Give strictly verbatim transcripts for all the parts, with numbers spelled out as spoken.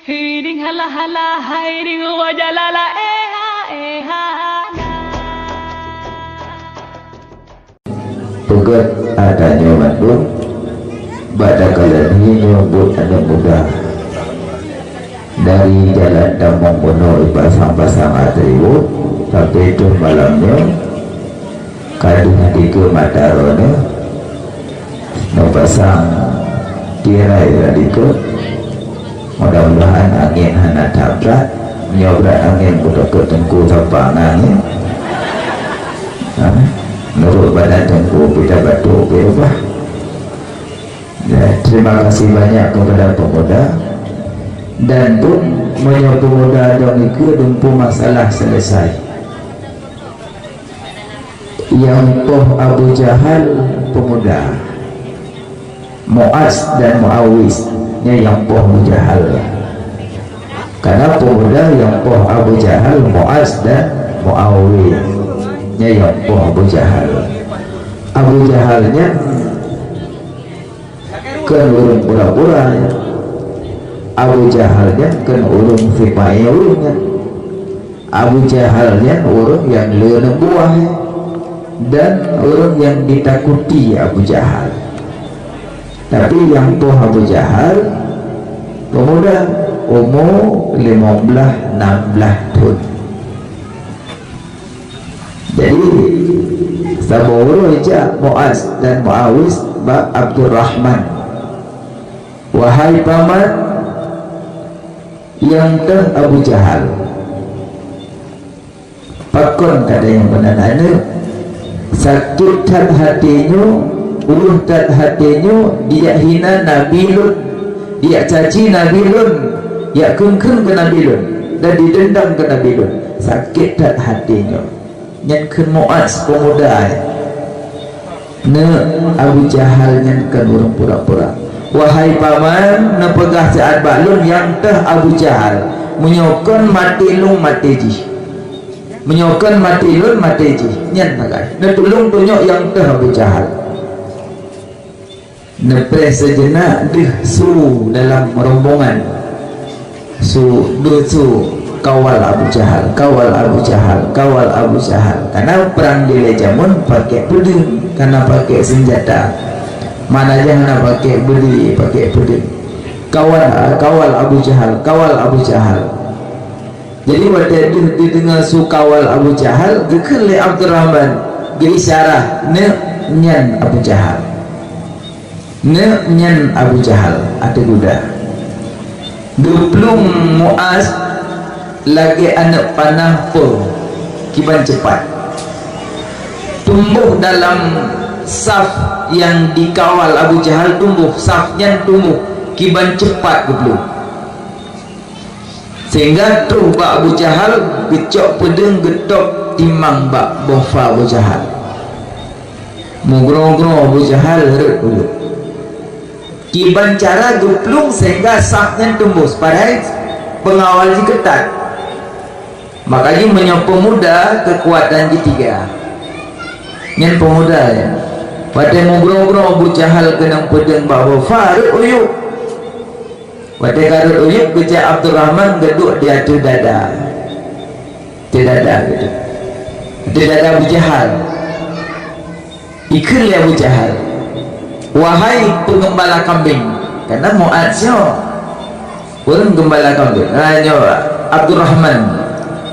Hiding hala-hala, hiding wajalala, eh ha, eh ha, na. Peugét atanyoe mandum, bak takalon nyoe buet aneuk muda. Dari jalan tamong bunoe ipasang-pasang ateueh riweuet, sampai troh malam nyoe, ka deuh dikeue mata droeneuh, neupasang tirai lam likot. Mudah-mudahan angén hana that brat. Meunyoe brat angén, beutôi teungku sapa ngon angén. Ha? Nurot badan teungku, pita batuk, pita ubah. Ya, terima kasih banyak kepada pemuda. Dan pun, meunyoe pemuda dong ikeue, dumpu masalah selesai. Nyang poh Abu Jahal pemuda, Muaz dan Muawis, nyan nyang poh Abu Jahal. Karena pemuda nyang poh Abu Jahal, Muaz dan Muawis, nyan nyang poh Abu Jahal. Abu Jahal nyan kon ureuëng pura-pura, ya. Abu Jahal nyan kon ureuëng sipai ureuëng nyan. Abu Jahal nyan ureuëng nyang le neubuah, ya. Dan ureuëng nyang ditakuti Abu Jahal. Tapi nyang poh Abu Jahal pemuda, umu limong blaih, nam blaih thon. Jadi, saboh uroe jak Muaz dan Muawis bak Abdurrahman, "Wahai paman, nyang teuh Abu Jahal, pakon ka tanyong meunan aneuk? Sakét that até nyoe, uroh that até nyoe, dijak hina Nabi lôn, dijak caci Nabi lôn, jak kheun-kheun keu Nabi lôn, dan dideundam keu Nabi lôn. Sakét that até nyoe." Nyan kheun Muaz peumuda nyan. Neuk, Abu Jahal nyan kon ureuëng pura-pura. "Wahai paman, neupeugah siat bak lôn nyang teuh Abu Jahal. Meunyoe kon maté lôn, maté jih. Meunyoe kon maté lôn, maté jih." Nyan sagai. Neutulông tunyok nyang teuh Abu Jahal. Neupreh seujeunak deuh su dalam rombongan. Su, deuh su, "Kawal Abu Jahal, kawal Abu Jahal, kawal Abu Jahal." Karena prang dilée jameun pakai peudeueng, kana pakai seunjata. Mana jih hana pakai beudé, pakai peudeueng. "Kawal, kawal Abu Jahal, kawal Abu Jahal." Jadi, watée deuh dideungoe su "Kawal Abu Jahal", geukheun lé Abdurrahman, geuisyarah, "Neuk, nyan Abu Jahal. Neuk, nyan Abu Jahal, ateueh guda." Geuplueng Muaz lagée aneuk panah peue, kiban ceupat. Tumboh dalam saf nyang dikawal Abu Jahal, tumboh, saf nyan tumboh, kiban ceupat geuplueng. Sehingga troh bak Abu Jahal, geucok peudeueng geutôb timang bak boh fa Abu Jahal. Meugroe-groe Abu Jahal rhot u yup. Kiban cara geuplueng sehingga saf nyan teumbôh, padahai peungawal jih keutat. Maka jih meunyoe peumuda keukuatan jih tiga. Nyan peumuda nyan. Watée meugroe-groe Abu Jahal keunong peudeueng bak boh fa, rhot u yup. Watée ka rhot u yup, geujak Abdurrahman geuduek di ateueh dada. Ateueh dada geuduek. Ateueh dada Abu Jahal. Ikheun lé Abu Jahal, "Wahai peungeumbala kambing," karena Muaz nyoe ureuëng geumbala kambing. Ah, nyoe Abdurrahman.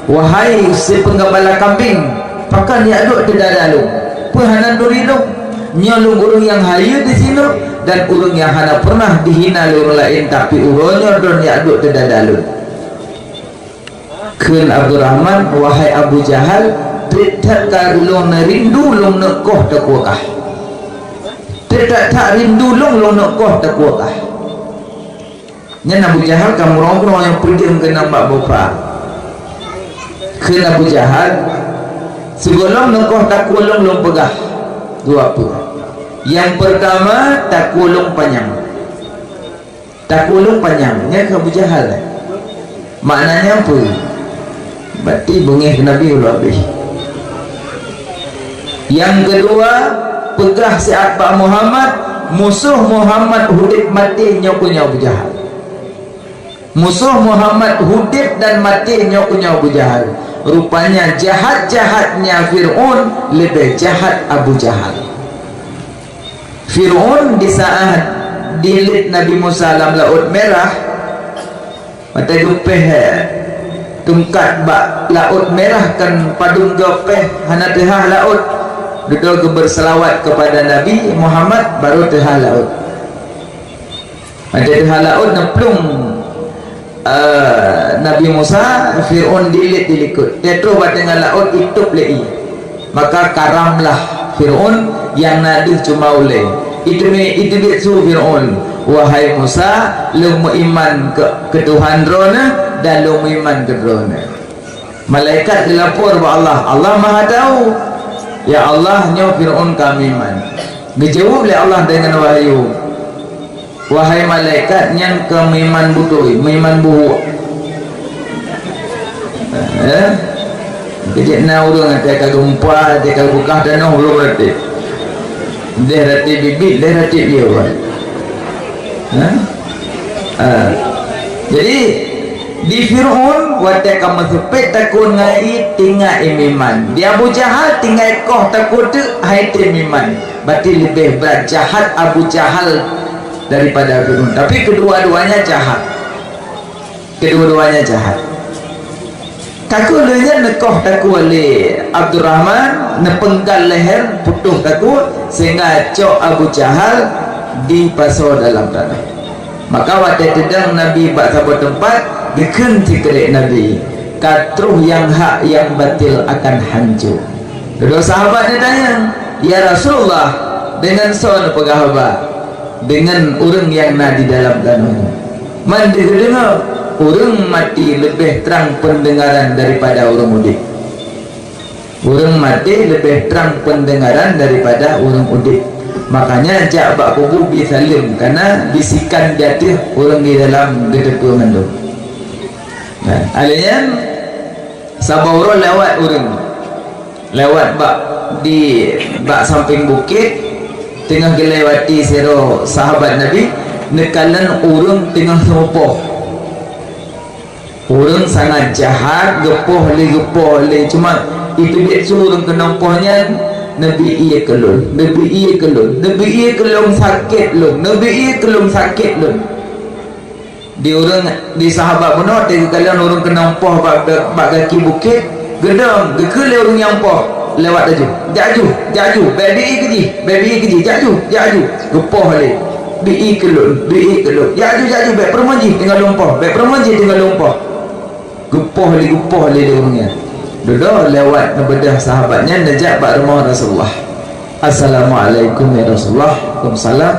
"Wahai si peungeumbala kambing, pakon jak duek ateueh dada lôn? Peue hana turi lôn? Nyoe lôn ureuëng nyang hayeue disinoe dan ureuëng nyang hana peureunah dihina lé ureuëng laén, tapi uroe nyoe droen jak duek ateueh dada lôn." Kheun Abdurrahman, "Wahai Abu Jahal, treb that ka lôn rindu lôn neuk koh takue kah. Treb that rindu lôn, lôn neuk koh takue kah." Nyan Abu Jahal ka meurunoe-runoe nyang peudeueng keunong bak boh fa. Kheun Abu Jahal, "Sigohlom neuk koh takue lôn, lôn peugah dua peue. Nyang peurtama, takue lôn panyang." Takue lôn panyang, nyan kheun Abu Jahal. Maknanya peue? Berarti beungéh keu Nabi ulôn habéh. Nyang keudua, peugah siat bak Muhammad, musoh Muhammad udeb maté nyoe keuh nyoe Abu Jahal. Musoh Muhammad udeb dan maté nyoe keuh nyoe Abu Jahal. Rupanya jahat-jahatnya Fir'aun leubeh jahat Abu Jahal. Fir'aun di saat dilet Nabi Musa lam Laôt Merah, watée geupéh tungkat bak Laôt Merah kan padum geupéh hana teuhah laôt, dudoe geubeurseulawat keupada Nabi Muhammad baru teuhah laôt. Watée teuhah laôt neuplueng, eh, Nabi Musa, Fir'aun dilet dilikot. Teutroh bak teungoh laôt itôb lé ié. Maka karamlah Fir'aun nyang na deuh cuma ulée. Iteubiet, iteubiet su Fir'aun, "Wahai Musa, lôn meuiman keu, keu Tuhan droeneuh dan lôn meuiman keu droeneuh." Malaikat geulapor bak Allah, Allah Maha Tahu. "Ya Allah, nyoe Fir'aun ka meuiman." Geujaweueb lé Allah deungon wahyu, "Wahai malaikat, nyan ka meuiman beutôi, meuiman buhuk." Eh? Keujiek na ureuëng até ka geumpa, até ka geubukah tanoh, ulôn raté. Deh raté bibit, deh raté lieu. Eh? Ah. Jadi, di Fir'aun, watée ka meuseupet takue ngon ié, tinggai ié meuiman. Di Abu Jahal, tinggai koh takue teuk, hai tém meuiman. Berarti leubeh brat jahat Abu Jahal daripada Fir'aun. Tapi kedua-duanya jahat. Kedua-duanya jahat. Takue lheueh nyan neukoh takue lé Abdurrahman, neupeunggal leher, putôh takue, sehingga cok Abu Jahal dipasoe dalam tanoh. Maka watée teudong Nabi bak saboh teumpat, geukheun sikrek Nabi, "Ka troh nyang hak, nyang batil akan hanco." Dudoe sahabat neutanyong, "Ya Rasulullah, deungon soe neupeugah haba?" "Deungon ureuëng nyang na di dalam tanoh nyoe." Man deuh geudeungoe, ureuëng maté leubeh trang peundeungaran daripada ureuëng udeb. Ureuëng maté leubeh trang peundeungaran daripada ureuëng udeb. Makanya jak bak kubu bi saleuem, karena bisikan di ateueh, ureuëng di dalam geuteupeue mandum. Nah, alèh nyan, saboh uroe lewat ureuëng. Lewat bak, di, bak sampéng bukét, teungoh geulewati sidroe sahabat Nabi, neukalon ureuëng teungoh seumeupoh. Ureuëng sangat jahat, geupoh lé, geupoh lé. Cuma iteubiet su ureuëng keunong poh nyan, "Neubi ié keu lôn, neubi ié keu lôn, neubi ié keu lôn, sakét lôn, neubi ié keu lôn, sakét lôn." Di ureuëng, di sahabat bunoe, watée geukalon ureuëng keunong poh bak, bak gaki bukét, geudong, geukheun lé ureuëng nyang poh, lewat laju. "Jak laju, jak laju, bék bi ié keu jih, bék bi ié keu jih, jak laju, jak laju." Geupoh lé, "Bi ié keu lôn, bi ié keu lôn. Jak laju, jak laju, bék peurumoh jih teungoh lôn poh, bék peurumoh jih teungoh lôn poh." Geupoh lé, geupoh lé, lé ureuëng nyan. Dudoe lewat neubeudôh sahabat nyan neujak bak rumoh Rasulullah. "Assalamualaikum ya Rasulullah." "Waalaikumsalam."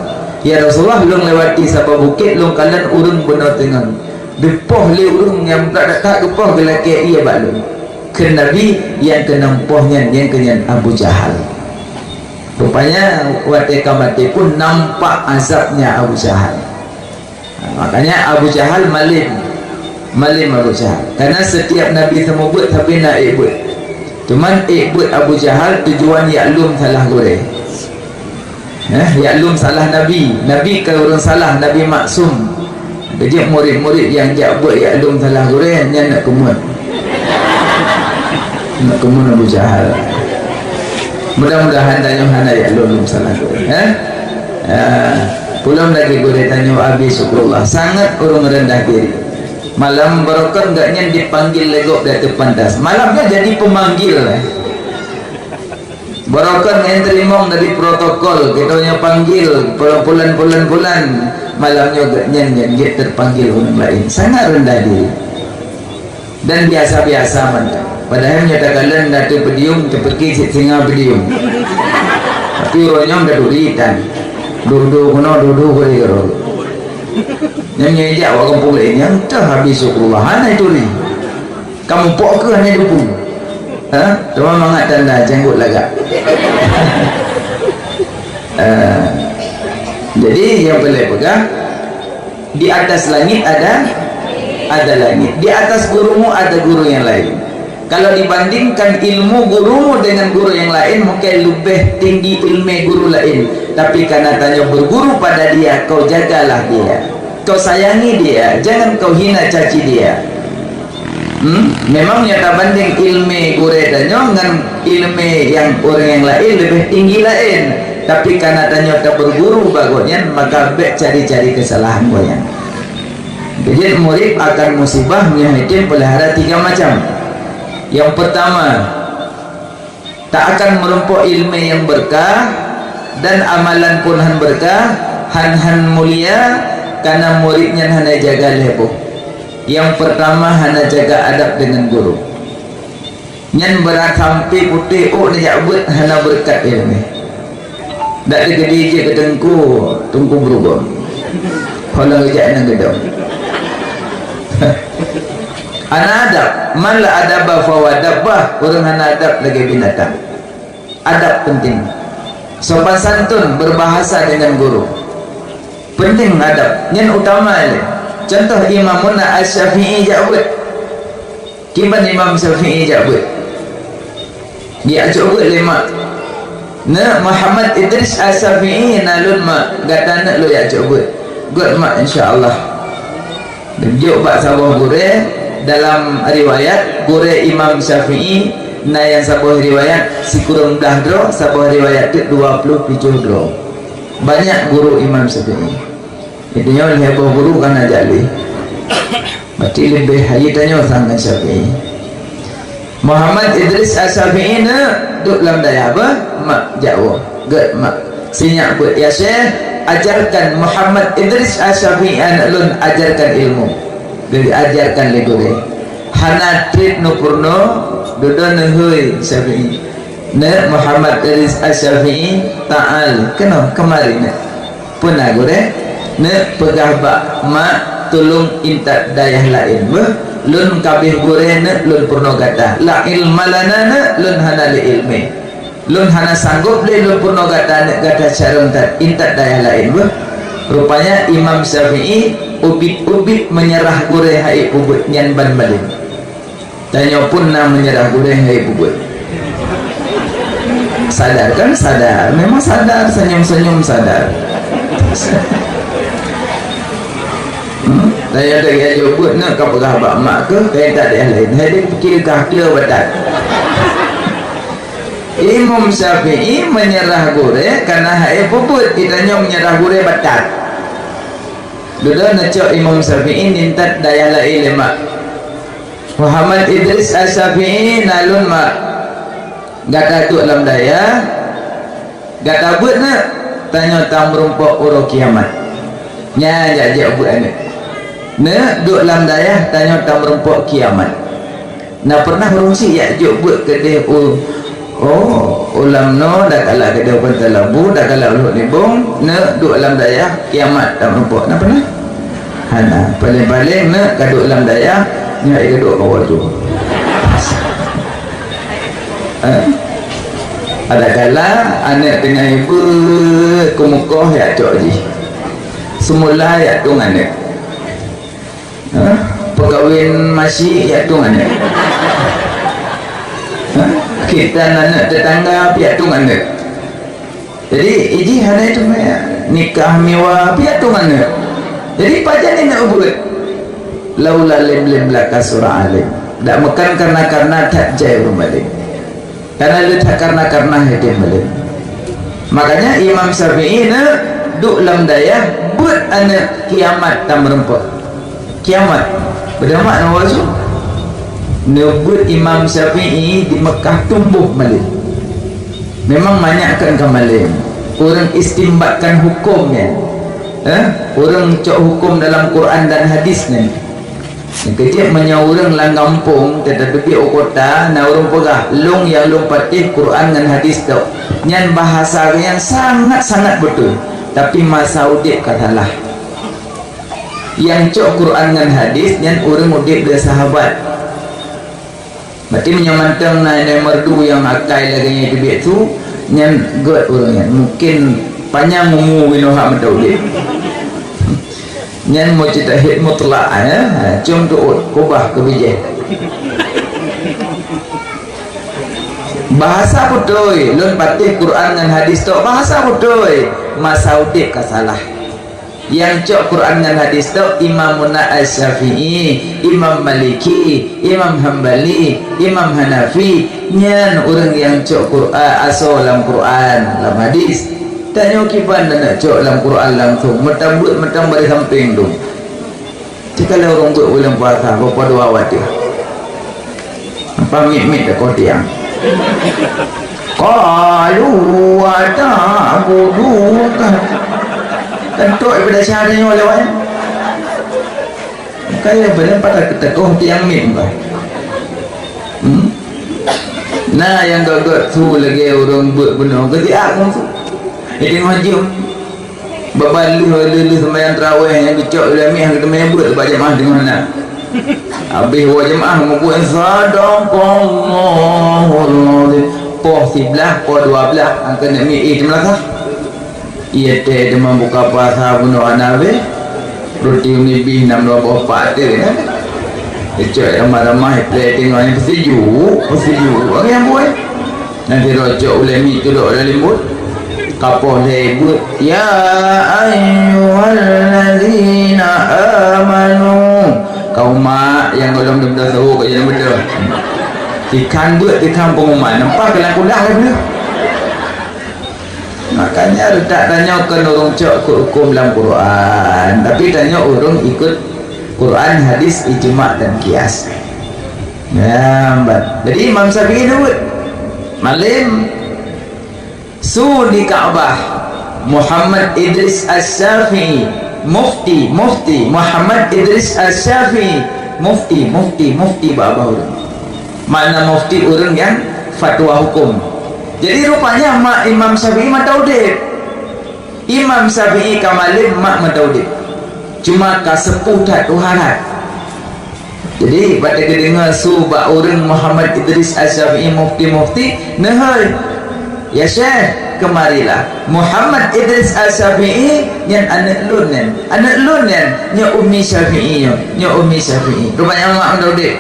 "Ya Rasulullah, lôn lewati saboh bukét, lôn kalon ureuëng bunoe teungoh. Geupoh lé ureuëng nyang that-that geupoh geulakée ié bak lôn." Kheun Nabi, "Nyang keunong poh nyan, nyang keu nyan Abu Jahal." Rupanya, watée ka maté pun nampak azabnya Abu Jahal. Makanya Abu Jahal malém. Malém Abu Jahal. Karena setiap Nabi seumeubeuet sabe na ék beuet. Cuman ék beuet Abu Jahal tujuan yak lom salah gurée. Eh, yak lom salah Nabi. Nabi kan ureuëng salah, Nabi maksum. Keujieb murit-murit nyang jak beuet yak lom salah gurée, nyan nak keumuen. Nak keumuen Abu Jahal. Mudah-mudahan tanyoe hana yak lom salah gurée. Eh? Ah, ulôn lagée gurée tanyoe Abi Syukrullah, sangat ureuëng rendah diri. Malam barokon gobnyan dipanggil lé gob di ateueh pantas. Malam nyan jadi pemanggil, eh. Barokon nyan teurimong dari protokol, geutanyoe panggil, pulan-pulan, pulan-pulan. Malam nyoe gobnyan jadi terpanggil ureuëng laén. Sangat rendah diri. Dan biasa-biasa mantong. Padahai meunyoe takalon na teupeudiyum, teupike cit singa peudiyum. Tapi uroe nyoe ka turi tan. Dudu keunoe, dudu keunoe. Nyan meunyoe jak bak gampông laén, nyan teuh Abi Syukrullah, hana turi. Kamoe pok keuh hana dudu. Ha? Teuma mangat tanda janggut lagak. Eh, jadi nyang peureulée peugah, di atas langit ada, ada langit. Di atas gurumu ada guru yang lain. Kalau dibandingkan ilmu gurumu dengan guru yang lain, mungkin lebih tinggi ilmu guru lain. Tapi karena tanyoe berguru pada dia, kau jagalah dia. Kau sayangi dia, jangan kau hina caci dia. Hmm? Memang nyata banding ilmu gurée tanyoe ngan ilmu nyang ureuëng nyang laén leubeh tinggi laén. Tapi karena tanyoe tabeuguru bak gobnyan, maka bék cari-cari kesalahan gobnyan. Jadi murid akan musibah meunyoe hidéh peulihara tiga macam. Yang pertama, tak akan meurumpok ilmu nyang beurkah dan amalan pun han beurkah, han-han mulia, karena murid nyan hana jaga lhée boh. Yang pertama, hana jaga adab dengan guru. Nyan beurangkampé putéh ôk neujak beuet hana beureukat ilmu. Dak teukeudi jeuet keu teungku, teungku beurubom. Kalau jak nang gedong. Hana adab, man la adaba fahuwa dabbah, ureuëng hana adab lagée binatang. Adab penting. Sopan santun berbahasa dengan guru. Penting adab, nyan utama lé. Contoh Imamuna Asy-Syafi'i jak beuet. Kiban Imam Syafi'i jak beuet. Diajok beuet lé mak. Neuk Muhammad Idris Asy-Syafi'i na lôn mak, gata neuk lôn jak jok beuet. Göt mak, insya Allah. Jok bak saboh gurée, dalam riwayat gurée Imam Syafi'i na nyang saboh riwayat sikureueng blah droe, saboh riwayat teuk dua ploh tujoh droe. Banyak guru Imam Syafi'i. Itu nyoe lhée boh guru kan ajak lé. Berarti leubeh hayeue tanyoe sang ngon Syafi'i. Muhammad Idris Asy-Syafi'i neuk duek lam dayah beuh, mak jak woe. Göt mak. Sinyak beuet ya Syekh, ajarkan Muhammad Idris Asy-Syafi'i aneuk lôn ajarkan ilmu. Jadi ajarkan lé gurée. Hana treuk neupeurunoe, dudoe neuhôi Syafi'i. Neuk Muhammad Idris Asy-Syafi'i, ta'al, keunoe, keumari neuk. Peuna gurée, neuk peugah bak mak tulông intat dayah laén beuh. Lôn ka abéh gurée neuk lôn peurunoe gata. La ilma lana neuk lôn hana lé ilmu. Lôn hana sanggob lé lôn peurunoe gata neuk gata carông that intat dayah laén beuh. Rupanya Imam Syafi'i ubit-ubit meunyeurah gurée hai peubuet nyan ban malém. Tanyoe pun na meunyeurah gurée hai peubuet. Sadar kan? Sadar. Memang sadar, senyum-senyum sadar. Hmm? Tanyoe dak ya jok buet na ka peugah bak mak keuh, kaya tak ada lain. Hai dia pikir kah keu batat. Imam Syafi'i meunyeurah gurée karena hai peubuet, geutanyoe meunyeurah gurée batat. Dudoe neucok Imam Syafi'i nintat dayah laén lé mak. Muhammad Idris Asy-Syafi'i na lôn mak. Gata duek lam dayah, gata beuet neuk, tanyoe tameurumpok uroe kiamat. Nyan jak jok beuet aneuk. Neuk duek lam dayah, tanyoe tameurumpok kiamat. Na pernah ureuëng syiek jak jok beuet keudeh u Oh, u lam noe dak galak keudeh u Pantai Labu, dak galak u Lhok Nibong, neuk duek lam dayah, kiamat tameurumpok. Na pernah? Hana. Paléng-paléng neuk ka duek lam dayah, nyoe ka duek bak uroe jih. Eh? Ada kala aneuk teungoh ibu keumukoh jak cok jih. Seumula jak tueng aneuk. Ha? Peukawen masyik jak tueng aneuk. Ha? Khitan aneuk tetangga pih jak tueng aneuk. Jadi, iji hana itu maya. Nikah miwa pih jak tueng aneuk. Jadi, pajan ni nak ubut? Laula lim lim laka surah alim. Dak meukan karena-karena that jai ureuëng malém. Karena le that karena-karena hidéh malém. Makanya Imam Syafi'i neuk duek lam dayah beuet aneuk kiamat tameurumpok. Kiamat. Beudôh mak na wasu. Neubeuet Imam Syafi'i di Mekah tumboh malém. Memang manyak kan ka malém. Ureuëng istimbatkan huköm nyan. Eh? Ureuëng cok huköm dalam Quran dan hadis nyan. Keujeuet meunyoe ureuëng lam gampông teutateubiet u kota, na ureuëng peugah, "Lôn nyang lôn patéh Quran ngon hadis tok." Nyan bahasa geuh nyang sangat-sangat beutôi, tapi masa udeb ka salah. Nyang cok Quran ngon hadis nyan ureuëng udeb lé sahabat. Berarti meunyoe mantong na inong merdu nyang akai lagée nyan teubiet su, nyan gét ureuëng nyan. Mungkin panyang umu binoe hak meudaudeb. Nyan mujtahid mutlak, ya. Ha, cium tuut, kubah keu bijéh. Bahasa beutôi, lôn patéh Quran ngon hadis tok, bahasa beutôi. Masa udeb ka salah. Nyang cok Quran ngon hadis tu Imamuna Asy-Syafi'i, Imam Maliki, Imam Hambali, Imam Hanafi. Nyan ureuëng nyang cok Quran, asoe lam Quran, lam hadis. Tanyoe kiban na cok lam Quran langsung, meutam beuet meutam bari sampéng tu. Cit ka lheueh ureuëng beuet buleuen puasa, beuet dua watée. Apa mit-mit teukoh tiang? Qalu wa ta'budu ka. Tentu ibadah syahadat nyoe lewat. Kaya beuna pada teukoh tiang mit bah. Hmm? Nah, nyang göt-göt su lagée ureuëng beuet bunoe, geusiak ngon su. Jadi ngajum. Babah lheueh, lheueh, lheueh seumayang tarawih nyang geucok lé mi, hana teumé beuet bak jeumaáh teungoh na. Habéh woe jeumaáh meubuet, "Sadaqallahul azim." Poh siblaih, poh dua blaih, angkeu neuk mi, eh, teumeulakah. Iya teh teuma buka puasa bunoe hana habéh. Ruti uni bih nam dua boh pat teuh, nah. Geucok ramah-ramah, ipleh teungoh nyan peusijuek, peusijuek. Orang nyang buet. Nyang sidroe cok ulée miet keudok lam limbot. Kapoh lhée buet, "Ya ayyuhallazina amanu." Kaum mak nyang gohlom dum dah saboh ka jalan beutôi. Tikhan buet, tikhan pengumuman. Nampak keulang kudah laju. Makanya, reutak tanyoe kon ureuëng cok keu huköm lam Quran, tapi tanyoe ureuëng ikut Quran, hadis, ijma dan qiyas. Ya, ban. Jadi Imam Syafi'i deuet. Malem su di Ka'bah, Muhammad Idris Asy-Syafi'i, mufti, mufti, Muhammad Idris Asy-Syafi'i, mufti, mufti, mufti bak babah ureuëng. Makna mufti ureuëng nyang fatwa huköm. Jadi rupanya mak Imam Syafi'i mantong udeb. Imam Syafi'i ka malem mak mantong udeb. Cuma ka seupôh that tuha that. Jadi, watée geudeungoe su bak ureuëng Muhammad Idris Asy-Syafi'i mufti-mufti, neuhôi, "Ya Syekh, kemarilah. Muhammad Idris Asy-Syafi'i nyan aneuëk lôn nyan. Aneuëk lôn nyan, nyoe Ummi Syafi'i nyoe, nyoe Ummi Syafi'i." Rupanya mak mantong udeb.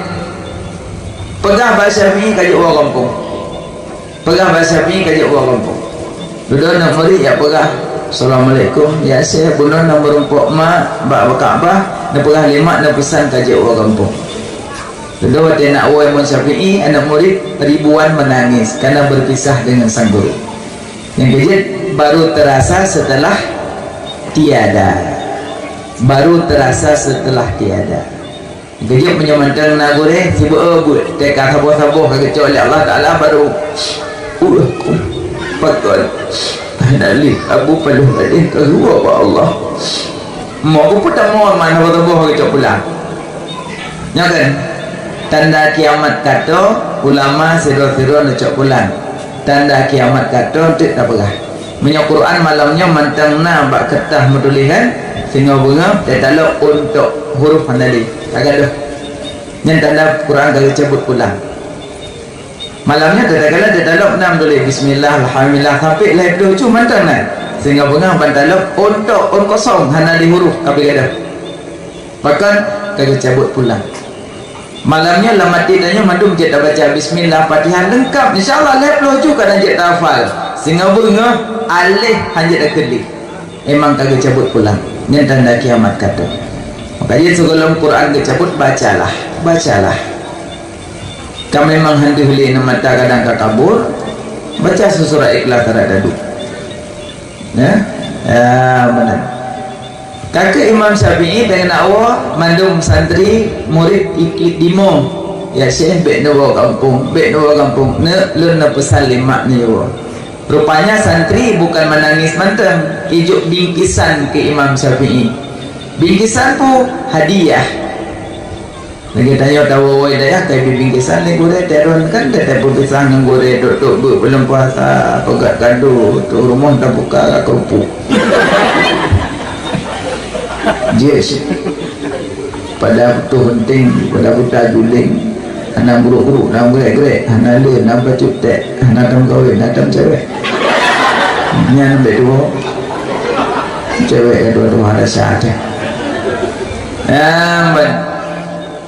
Peugah bak Syafi'i ka jeuet woe gampông. Peugah bak Syafi'i ka jeuet woe gampông. Dudoe aneuk murit jak peugah, "Assalamualaikum, ya Syekh, bunoe na meurumpok mak bak Ka'bah, neupeugah lé mak neupeusan ka jeuet woe gampông." Dudoe watée nak woe Imam Syafi'i, aneuk murit ribuan menangis karena berpisah dengan sang guru. Nyang keujeuet baru terasa setelah tiada. Baru terasa setelah tiada. Geujok meunyoe mantong na gurée, sibeuet-beuet, teuka saboh-saboh ka geucok lé Allah Taala baru, uh, uh, pakon. Hana lé, Abu Paloh Gadeh ka geuwoe bak Allah. Mo geupeutamong man saboh-saboh ka geucok pulang. Nyoe kan? Tanda kiamat ka tô, ulama sidroe-sidroe neucok pulang. Tanda kiamat ka tô, teuk tapeugah. Meunyoe Quran malam nyoe mantong na bak keureutah meutuléh kan, singoh beungoh teutalok ôn tok huruf hana lé, ka gadôh. Nyan tanda Quran ka geucabut pulang. Malam nyoe teutalok, teutalok na meutuléh bismillah, alhamdulillah, sampoe lhée ploh ju mantong na. Singoh beungoh ban talok ôn tok, ôn kosong, hana lé huruf, ka pi gadôh. Pakon ka geucabut pulang. Malam nyoe lam até tanyoe mandum jeuet tabaca bismillah, Fatihah leungkap. Insya Allah lhée ploh ju kadang jeuet tahafal. Singoh beungoh aléh hana jeuet takheun lé. Memang ka geucabut pulang. Nyan tanda kiamat ka tô. Maka jih sigohlom Quran geucabut, bacalah. Bacalah. Ka memang han deuh lé, na mata kadang ka kabur. Baca su-, surat Ikhlas rot taduek. Ya? Ya, beuna. Ka keuh Imam Syafi'i teungoh na woe, mandum santri murit iklik dimo. "Ya Syekh, bék neuwoe gampông, bék neuwoe gampông. Neuk lôn neupeusan lé mak neuwoe." Rupanya santri bukan menangis mantong, ijok bingkisan keu Imam Syafi'i. Bingkisan peue? Hadiah. Lagée tanyoe tawoe-woe dayah, ka ibi bingkisan lé gurée, teuron kan, teuteupeu pisang ngon gurée, dok-dok beuet buleuen puasa, peugah kado, tueng rumoh tabuka ka keurupuk. Jeuet cit. Pada putôh beunténg, pada buta juléng, hana brôk-brôk, hana grek-grek, hana le, hana bacut ték, hana tameukawen, hana tameucewek. Nyan bék tuwoe. Cewek ka tuha-tuha rasa teuh. Nyan ban.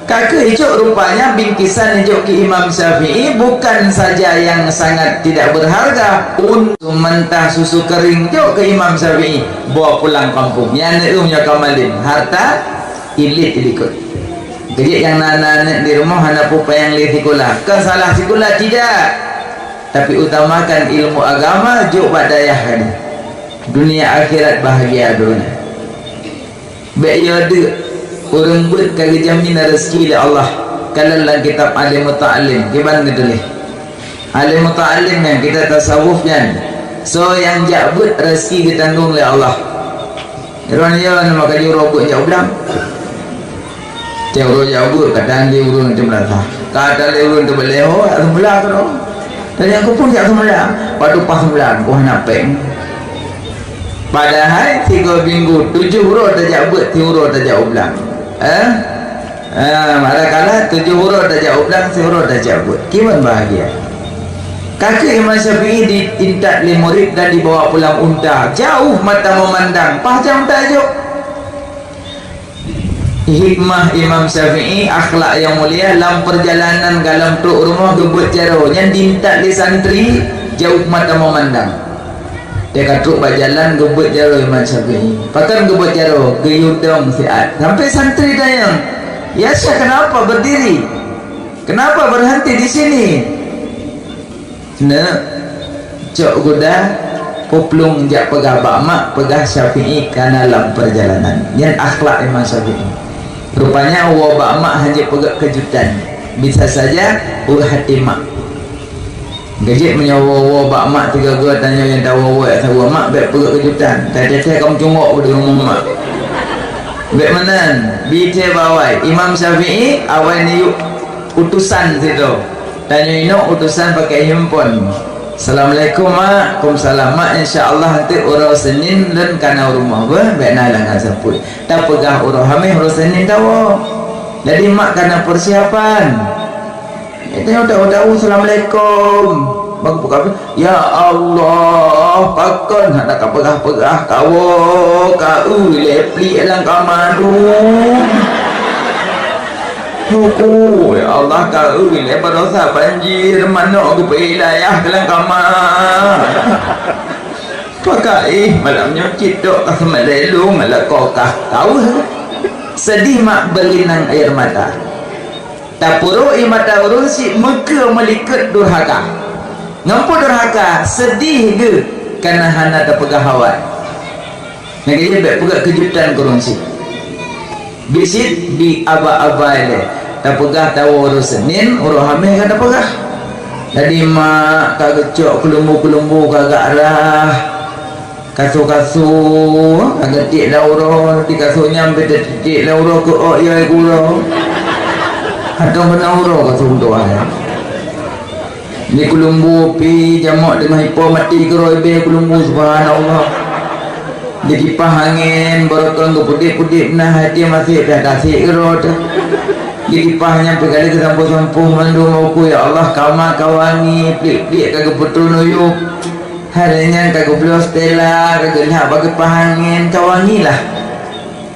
Ka keuh icok rupanya bingkisan ijok keu Imam Syafi'i bukan saja yang sangat tidak berharga, untuk mentah susu kering jok keu Imam Syafi'i, bawa pulang kampung. Nyan neu nyoe ka malem, harta ilit dilikot. Keujeuet nyang na, na aneuk di rumoh hana peue payang lé sikula. Kon salah sikula, tidak. Tapi utamakan ilmu agama, jok bak dayah keunoe. Dunia akhirat bahagia droeneuh. Bék yo deuk, ureuëng beuet ka geujamin rezeki lé Allah. Kalon lam kitab Alim Muta'allim, kiban geutuléh. Alim Muta'allim nyan, kitab tasawuf nyan, soe nyang jak beuet rezeki geutanggong lé Allah. Droeneuh yo nama ka jeuet uroe beuet jak u blang. Tiep uroe jak beuet, kadang di ureuëng teumeurasa. Kadang di ureuëng teubeuleh ho, alhamdulillah tu. Dan nyang keupun jak seumeula, padub paih seumeula, ku hana péng. Padahai sigoe minggu tujoh uroe tajak beuet, siuroe tajak u blang. Eh? Ah, manakala tujoh uroe tajak u blang, siuroe tajak beuet. Kiban bahagia. Ka keuh Imam Syafi'i diintat lé murid dan dibawa pulang unta. Jauh mata memandang, paih jam tajok. Hikmah Imam Syafi'i, akhlak nyang mulia, lam perjalanan ka lam trok rumoh geubeuet jaroe, nyan diintat lé santri jauh mata memandang. Dia ka trok bak jalan geubeuet jaroe Imam Syafi'i. Pakon geubeuet jaroe? Geuyue dong siat. Sampai santri tanyong, "Ya Syekh, kenapa berdiri? Kenapa berhenti di sini?" Neuk, cok guda, peuplueng jak peugah bak mak, peugah Syafi'i kana lam perjalanan. Nyan akhlak Imam Syafi'i. Rupanya woe bak mak hana peugah keujutan. Bisa saja hureuh hati mak. Geujeuet meunyoe woe-woe bak mak tiga gua tanyoe nyang tawoe-woe saboh mak bék peugah keujutan. Teuh-teuh kamoe cungok di rumoh mak. Bék meunan, bi thée bawai. Imam Syafi'i awai neuyue utusan sidroe. Tanyoe inong utusan pakai handphone. "Assalamualaikum, Mak." "Waalaikumsalam, Mak. Insya Allah, nanti uroe Senin lôn kana u rumoh, beuh, bék na halangan sapeue. Tapeugah uroe Hameh, uroe Senin tawoe. Jadi, Mak kana persiapan." Tanyoe tawoe, "Assalamualaikum." Bak buka, "Ya Allah, pakon hana kapeugah-peugah kawoe, ka eu lé pliek lam kama dum." Huku, ya Allah, ka eu lé barosa banjir, manok geupeuilayah lam kama. Pakai malam nyoe cit dok ka seumeulelong lakoe kah taweuh. Sedih mak beulinang air mata. Tapeuruek ie mata ureuëng syiek meukeue meulikot durhaka. Ngon peue durhaka, sedih geuh kana hana tapeugah awai. Nyang keujeuet bék peugah keujutan keu ureuëng syiek. Biet cit bi aba-abai lé. Tapeugah tawoe uroe Senin, uroe Hameh ka tapeugah. Jadi mak ka geucok keulumbu-keulumbu ka gak rhah. Kasô-kasô, ka geutiek lam uroe, di kasô nyan bèk teutiek lam uroe keu ôk yai gurô. Atau keunan uroe kasô meutuah nyan. Di keulumbu pi, jamok teungoh ipo maté keudroe ibèe keulumbu, subhanallah. Di kipah angén, barokon geupeudép-peudép na hati maséh dah tasik keudroe teuh. Di kipah nyan pi kali geusampôh-sampôh mandum, ya Allah, kama ka wangi, pliek-pliek ka geupeutron uyueb. Hari nyan ka geubloe stella, ka geulhak bak kipah angén, ka wangi lah.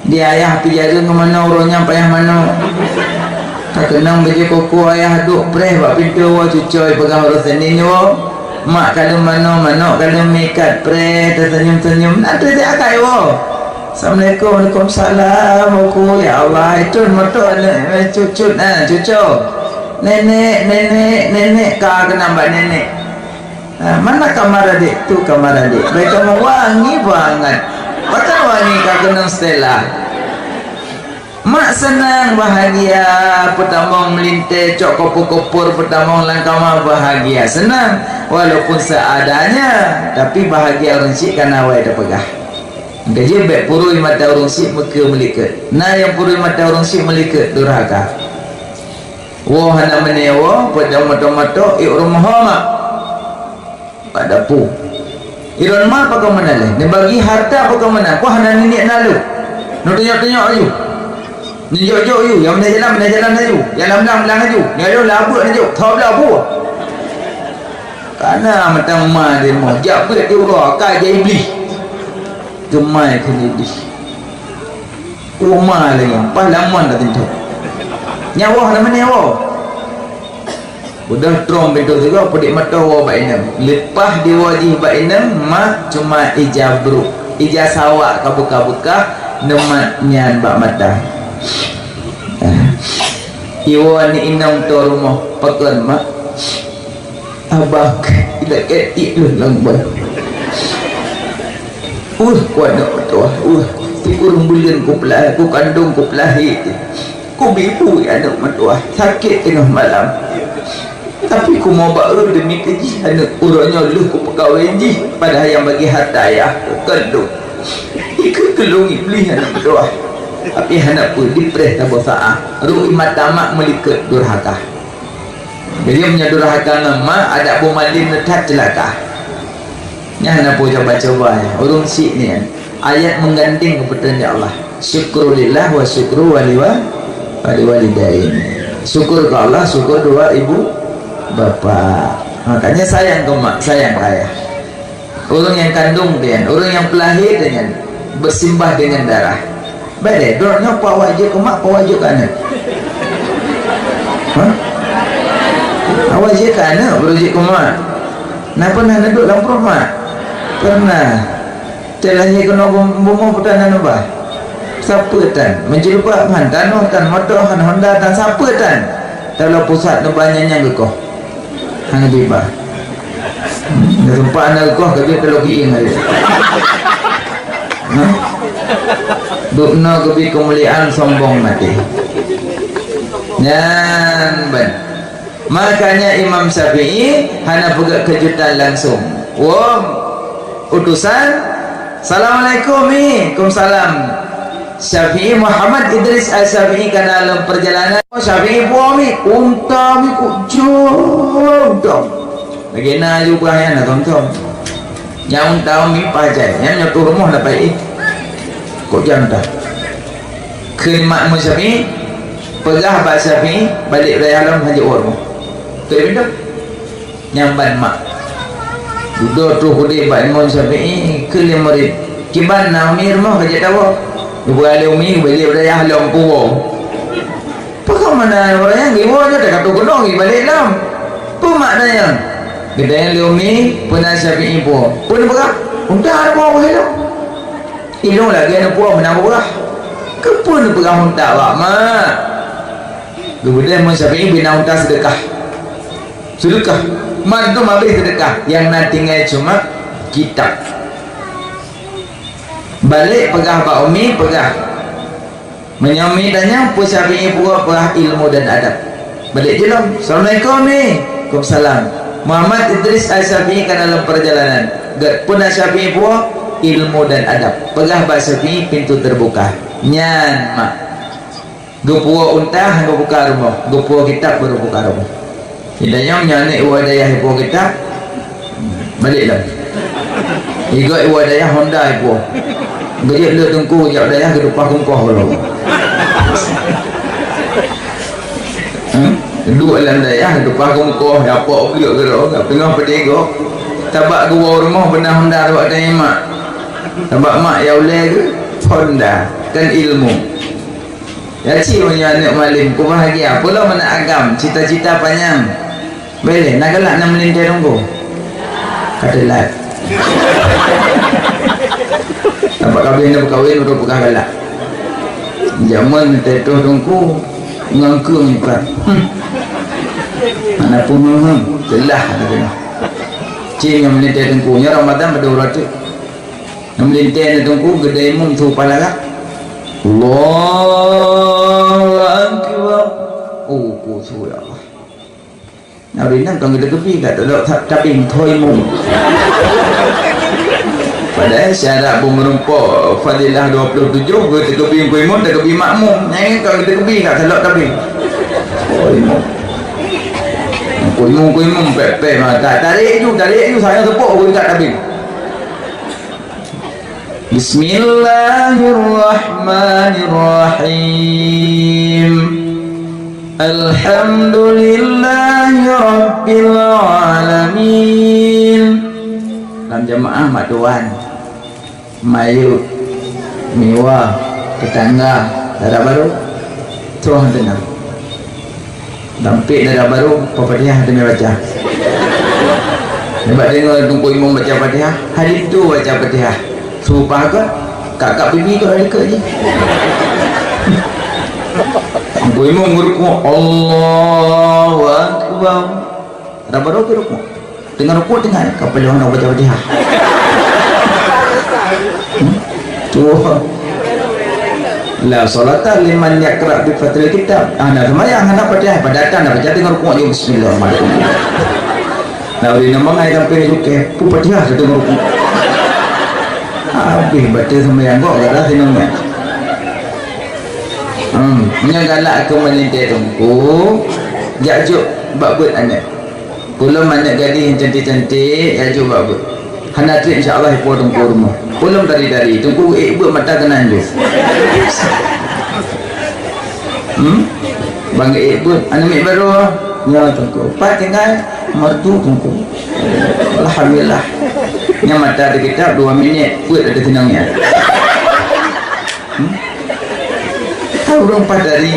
Di ayah pi jareung keu manok, uroe nyan payah manok. Ka keunong bajèe koko ayah duek preh bak pintoe woe, cucoe peugah uroe Senin woe. Mak ka lheueh manok, manok ka lheueh meuikat preh, teusenyum-senyum, na teuh di akai woe. Assalamualaikum, waalaikumsalam, koko, ya Allah, itu moto aneuk cucut, ha, cuco. Nenek, nenek, nenek, ka keunan bak nenek. Ha, mana kamar adik? Tu kamar adik. Baik kamu wangi banget. Pakon wangi ka keunong stella. Mak seunang, bahagia, peutamong meulintèe, cok kopor-kopor, peutamong lam kama, bahagia, seunang. Walaupun seadanya, tapi bahagia ureueng syiek kana awai tapeugah. Ka jeuet bèk purui mata ureueng syiek meukeue meulikot. Na nyang purui mata ureueng syiek meulikot, durhaka. Woe hana meuneuk woe, peudong moto-moto, ié ureueng moho mak. Bak dapu. Iron ma pakon meunan lé, neubagi harta pakon meunan, wah hana niniek na lé. Neutunyok-tunyok laju. Neujok-jok laju, nyang meunan jalan, meunan jalan laju. Nyang lam blang, blang laju. Nyang lôn labeuek neujok, tho blang buet. Kana mantong ma di rumoh, jak beuet di uroe, ka jak Iblih. Teumai keu Iblih. Uma lagi, pas lamon dah tentu. Nyan woe, nama nyan woe? Beudôh trong pintoe sigoe, peudiek mata woe bak inong. Leupah diwoe jih bak inong, mak cuma ija brôk, ija sawak ka beukah-beukah, neumat nyan bak mata. Ah. Iwoe ni inong tô rumoh, pakon, mak? Abang, ilakèe tiek lôn lam ban. Weueh, ku aneuk meutuah, weueh. Sikureueng buleuen kupeulahé, kukandong kupeulahé. Kubi-bu aneuk meutuah, sakét teungoh malam. Tapi kumoe ba-e demi keu jih aneuk uroe nyoe lheueh kupeukawén jih, padahai nyang bagi hareuta ayah keu lôn. Ikeu keu lôn Iblih aneuk meutuah. Tapi hana peue, dipreh saboh saát. Ru'i mata mak meulikot durhaka. Jadi, meunyoe durhaka ngon mak, adak bumalém that ceulaka. Nyan hana peue coba-coba nyan. Ureueng syiek nyan. Ayat meugandéng keu peurintah Allah. Syukru lillah wa syukru wali wa-, wali walidain. Syukur keu Allah, syukur dua ibu bapa. Makanya sayang keu mak, sayang keu ayah. Ureueng nyang kandong teuh nyan, ureueng nyang peulahé teuh nyan, bersimbah dengan darah. Bèk lé, droeneuh peue awai jeuet keu mak, peue awai jeuet keu aneuk? Hah? Awai jeuet keu aneuk, baru jeuet keu mak. Na pernah neuduek lam pruet mak? Pernah. Teulahé keunoe bum-, bumoe peutan na neuba? Sapeue tan? Meujilbab han, tanoh tan, moto han, honda tan, sapeue tan? Taloe pusat neuba nyan-nyan geukoh. Hana tiba. Dah sempat aneuk geukoh, ka jeuet teulogi ieng hari. Hah? Dubnoe geubi keumuliaan, sombong maté. Nyan ban. Makanya Imam Syafi'i hana peugah keujutan langsung. Woe, utusan, "Assalamualaikum, Mi." "Waalaikumsalam." Syafi'i, Muhammad Idris Al-Syafi'i ka na lam perjalanan. "Oh, Syafi'i puwoe, Mi." "Unta, Mi, kok jeuet unta." Lagèe na aju peugah nyan na tonton. Nyang unta, Mi, pajan. Nyang nyoe tueng rumoh na pai. Kok jeuet unta. Kheun mak Imam Syafi'i, peugah bak Syafi'i, balek raya lom hana jiwoe rumoh. Beutôi pintoe. Nyan ban mak. Dudoe troh keudeh bak Imam Syafi'i, kheun lé murit, "Kiban na Umi rumoh ka jeuet tawoe?" Geupeugah lé Umi, "Balek raya lom kuwoe." "Pakon mana raya ngiwoe nyoe, ka troh keunoe ngibalek lom?" "Peue mak na nyan?" Geutanyong lé Umi, "Peue na Syafi'i puwoe?" "Peue neupeugah?" "Unta na puwoe lom." Ilôn lagèe neupuwoe meunan geupeugah. Keupeue neupeugah unta bak mak? Geubeudôh Imam Syafi'i bina unta seudeukah. Seudeukah. Mandum habéh seudeukah. Nyang na tinggai cuma kitab. Balek peugah bak Umi, peugah. Meunyoe Umi tanyong, peue Syafi'i puwoe, peugah ilmu dan adab. Balek jeuet lom. "Assalamualaikum, Mi." "Waalaikumsalam." "Muhammad Idris Al-Syafi'i ka na lam perjalanan." "Gèt, peue na Syafi'i puwoe?" "Ilmu dan adab." "Peugah bak Syafi'i pintoe teubuka." Nyan mak. Geupuwoe unta, han geubuka rumoh. Geupuwoe kitab, baru buka rumoh. Di dayong nyan aneuk iwoe dayah ipuwoe kitab, balek lom. Igoe iwoe dayah honda ipuwoe. Geujok le teungku jak dayah geutumpah kongkoh lom. Hmm? Duek lam dayah, geutumpah kongkoh, yapok bleuk keudroe, teungoh peudeh gob. Sabab geuwoe rumoh beuna honda bak tanyoe mak. Sabab mak ya ulèe geuh honda, kan ilmu. Ya cit meunyoe aneuk malém, ku bahagia. Peue lom aneuk agam, cita-cita panyang. Bèk lé, na galak na meulintèe teungku. Ka teulat. Nampak kabéh na meukawen, udah peugah galak. Jameun teutoh teungku, ngon keueng ikat. Hmm. Hana peue, hmm, hmm. Teulah, kata dia. Cit ngon meulintèe teungku, nyoe Ramadan padum uroe teuk. Ngon meulintèe na teungku, geudai mum su pala gak. Allahu Akbar. Oh, ku su ya Allah. Nyang rinang kan geuteukeubie ka teuh lok ta-, tabeng thoi mum. Padahai syarat beumeurumpok fadilah dua puluh tujoh, geuteukeubie keu imum, teukeubie makmum. Nyang kan geuteukeubie ka teuh lok tabeng. Thoi mum. Keu imum, keu imum, pèk-pèk mata. Tarek ju, tarek ju, saya tepok keu tabeng. Bismillahirrahmanirrahim. Alhamdulillahi rabbil alamin. Lam jamaah mak tuan, mayueb, miwa, teutangga, dara barô, troh teunang. Sampé dara barô, Fatihah teumé baca. Nibak deungoe Teungku Imum baca Fatihah, hari tu baca Fatihah. Seupah ke, kak-kak pipi tu ada dekat je. Teungku Imum geurukuk, Allahu Akbar. Dara barô geurukuk. Teungoh rukuk teungoh, ka paléng hana baca Fatihah. Hmm? Tuh. La sholata liman yaqra bi fathil kitab. Ah, hana seumayang hana Fatihah, padahai hana baca, teungoh rukuk je bismillahirrahmanirrahim. Nah, udah nama ngai sampai rukuk, pu Fatihah teungoh rukuk. Habis baca seumayang kok, gak dah sinong nyan. Hmm, meunyoe galak keu meulintèe Teungku, jak jok bak beuet aneuk. Peulom aneuk gadih nyang cantik-cantik, ya jok bak beuet. Hana trép insya Allah ipo Teungku rumoh. Peulom tari-tari, Teungku ék beuet mata keunan jok. Hmm? Bang ék beuet, aneuk miet barô. Ya Teungku. Pat tinggai, merdu Teungku. Alhamdulillah. Nyan mata di kitab dua minit, beuet ada sinong nyan. Hmm? Ka ureueng paih dari.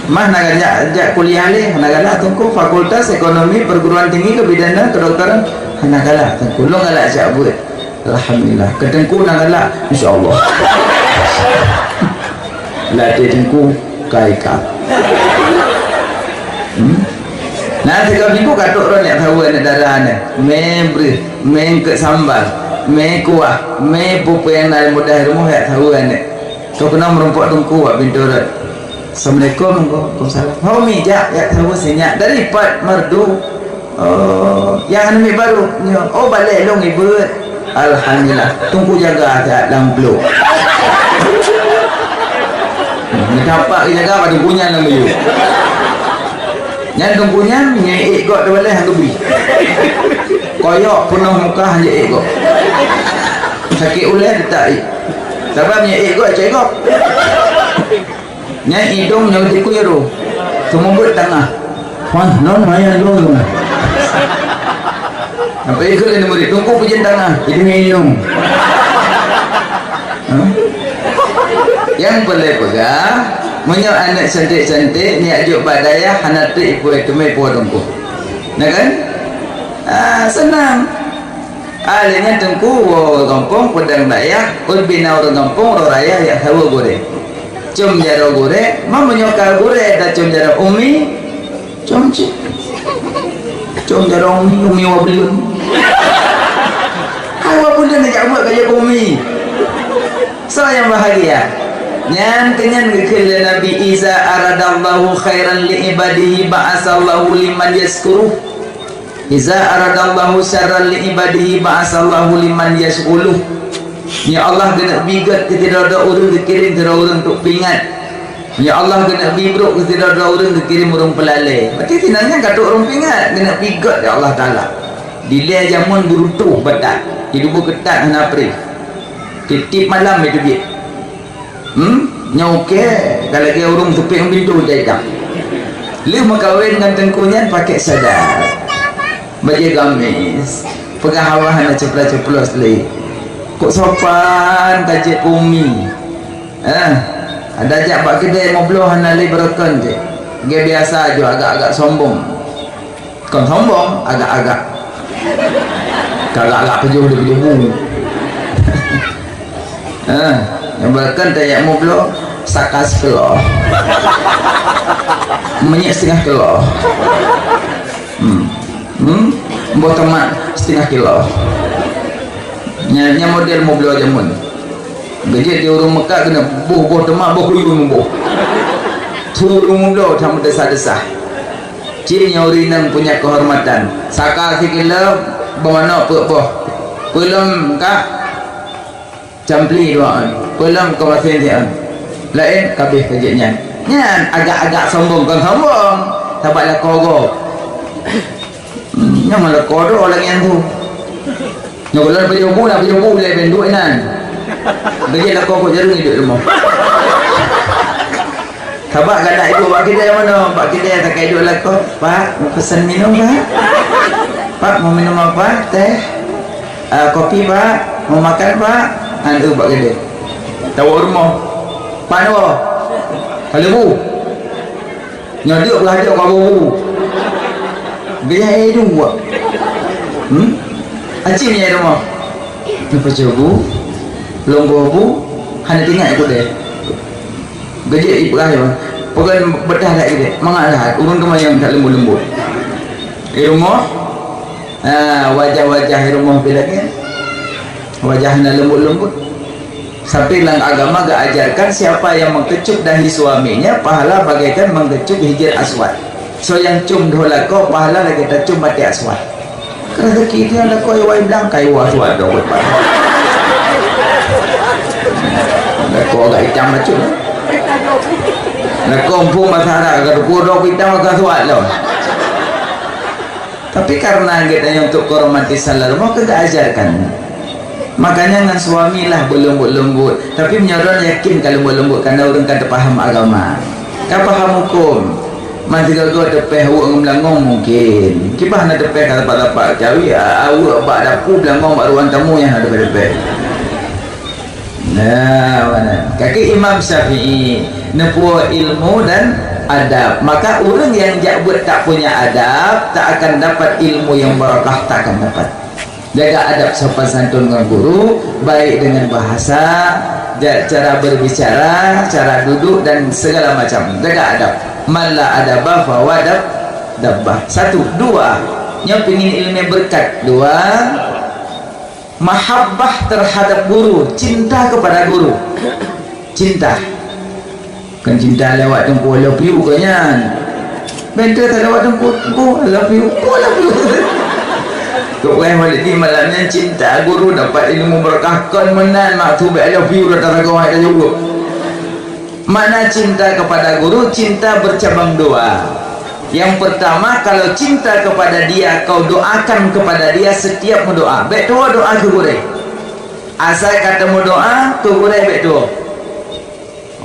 Mah na jak, jak kuliah lé, na galak Teungku Fakultas Ekonomi Perguruan Tinggi Kebidanan Kedokteran, na galak Teungku. Lôn galak jak buet. Alhamdulillah. Keu Teungku na galak, insya Allah. Latih Teungku, kai ka. Hmm? Nah, tiga minggu katok ron yak tahu anak dara ni. Mé breuh, mé eungkot sambal, mé kuah, mé peue-peue nyang na mudah rumoh yak tahu anak. Kau kena merumpok Teungku wak pintoe rot. Assalamualaikum, Teungku. Waalaikumsalam. Ho mi jak, yak tahu sinyak dari pat merdu. Oh, nyang aneuk miet barô nyoe. Oh, balek lôn ibeut. Alhamdulillah. Teungku jaga siat lam blok. Meutampak jaga bak Teungku nyan lam biyeu. Nyan Teungku nyan nyang ék gok teubaleh han geubri. Koyok peunoh muka han ék gok. Sakét ulèe teutak ék. Sabab nyang ék gok cek gok. Nyan idong nyoe dikui ru. Seumeubeuet tangah. Wah, non maya lôn. Sampai ikut lé murit, Teungku pujen tangah, idong inong. Hah? Nyang peureulèe peugah, meunyoe aneuk cantik-cantik, nyak jok bak dayah, hana trép ipo teumé po Teungku. Nah kan? Ah, senang. Ah, lé nyan Teungku, woe ureueng gampông, peudong dayah, ôn bina ureueng gampông, roh raya, yak saweue gurèe. Com jaroe gurèe, ma meunyoe ka gurèe, tacom jaroe umi, com cit. Com jaroe umi, umi wa buleuen. Hai wa buleuen jak buet ka jeuet umi. Soe nyang bahagia? Nyan keuh nyan geukheun lé Nabi, "Iza aradallahu khairan li ibadihi ba'asallahu liman yaskuruh." "Iza aradallahu syarran li ibadihi ba'asallahu liman yashghuluh." Nyoe Allah geuneuk bigét keu sidroe-droe ureueng geukirém sidroe ureueng untuk peuingat. Nyoe Allah geuneuk bibrok keu sidroe-droe ureueng geukirém ureueng peulalé. Berarti sinan nyan ka trok ureueng peuingat, geuneuk bigét lé Allah Taala. Dilèe jameun beurutoh batat, di lubuk keutat hana preh. Tiep-tiep malam itu biet. Hmm? Nyoe ka lagèe ureueng seupéng pintoe jai dam. Lheueh meukawen ngon Teungku nyan pakèk sadar. Bajèe gamis. Peugah awak hana ceuplos-ceuplos lé. Kok sopan ka jeuet keu umi. Eh, ada jak bak keudè meubloe hana lé beureukan jih. Lagèe biasa jih agak-agak sombong. Kon sombong, agak-agak. Ka agak-agak peujoh di peujoh bu. Ha, nyang beureukan tajak meubloe sakas keuloh. Minyeuk siteungoh keuloh. Hmm. Hmm. Boh tomat siteungoh kilo. Nyan, nyan model meubloe jameun. Geujeuet di ureueng Mekah keuneuk boh-boh tomat, boh kuyun boh. Su ureueng meubloe that meudesah-desah. Cit nyoe ureueng inong punya keuhormatan. Saka sikilo, boh manok peuet boh. Peulom ka campli dua on. Peulom keu masin siat on. Laén ka abéh keu jeuet nyan. Nyan agak-agak sombong, kon sombong. Sabab lakoe gob. Hmm, nyan meulakoe droe lagèe nyan tu. Nyoe gohlom peujobu na peujobu lé ben duek inan. Bagi lakoe kok jareueng iduek rumoh. Sabab galak iduek bak keudè manoe, bak keudè takai iduek lakoe, "Pak, mau pesan minum, Pak? Pak, mau minum apa? Teh? Ah, kopi, Pak? Mau makan, Pak?" Nyan iduek bak keudè. Tawoe rumoh. "Pak, nyoe. Ka leubu." Nyoe duek beurajok ka bu. Gaya idung buat. Hmm? Acim ya rumah. Lepas bu, longgo bu, hana tinggal ikut deh. Gajah ibrah ya. Pegan bedah dak gitu. Mangat lah, urun tu yang tak lembut-lembut. Di rumah, ah, wajah-wajah di rumah bila kan. Wajah na lembut-lembut. Sampai dalam agama geuajarkan siapa yang mengkecup dahi suaminya, pahala bagaikan mengkecup hijir aswad. Soe nyang cum dhoe lakoe, pahala lagèe tacum baté aswad. Keu rezeki dia lakoe wai blang kai wa aswad dong. Lakoe agak itam macam. Lakoe empung masyarakat keu dong itam agak aswad dong. Tapi karena geutanyoe untuk keromantisan lam rumoh ka geuajarkan. Makanya ngon suami lah beuleumbot-leumbot. Tapi meunyoe droen yakin ka leumbot-leumbot karena ureueng ka teupaham agama. Ka paham huköm. Man sigoe-goe teupeh aweuek ngon beulangong mungkin. Kiban na teupeh ka tapak-tapak cawi, aweuek bak dapu beulangong bak ruang tamu nyang na teupeh-teupeh. Nah, mana? Kaki Imam Syafi'i, neupuwoe ilmu dan adab. Maka ureueng nyang jak buet tak punya adab, tak akan dapat ilmu yang barakah, tak akan dapat. Jaga adab sopan santun ngon guru, baik dengan bahasa, ja-, cara berbicara, cara duduk dan segala macam. Jaga adab. Man la adaba fahuwa dab-, dabbah. Satu, dua. Nyoe pingin ilmu berkat. Dua. Mahabbah terhadap guru, cinta kepada guru. Cinta. Kan cinta lewat teungku, I love you ke nyan. Benteng tak lewat teungku, teungku, I love you, I love you. Tok Wai Walidi malam nyan cinta guru dapat ilmu berkah kon meunan mak tu I love you dah tak kau ada jawab. Makna cinta kepada guru, cinta bercabang dua. Yang pertama, kalau cinta kepada dia, kau doakan kepada dia setiap mendoa. Baik tu doa ke gurèe. Asai kata mendoa, ke gurèe baik tu.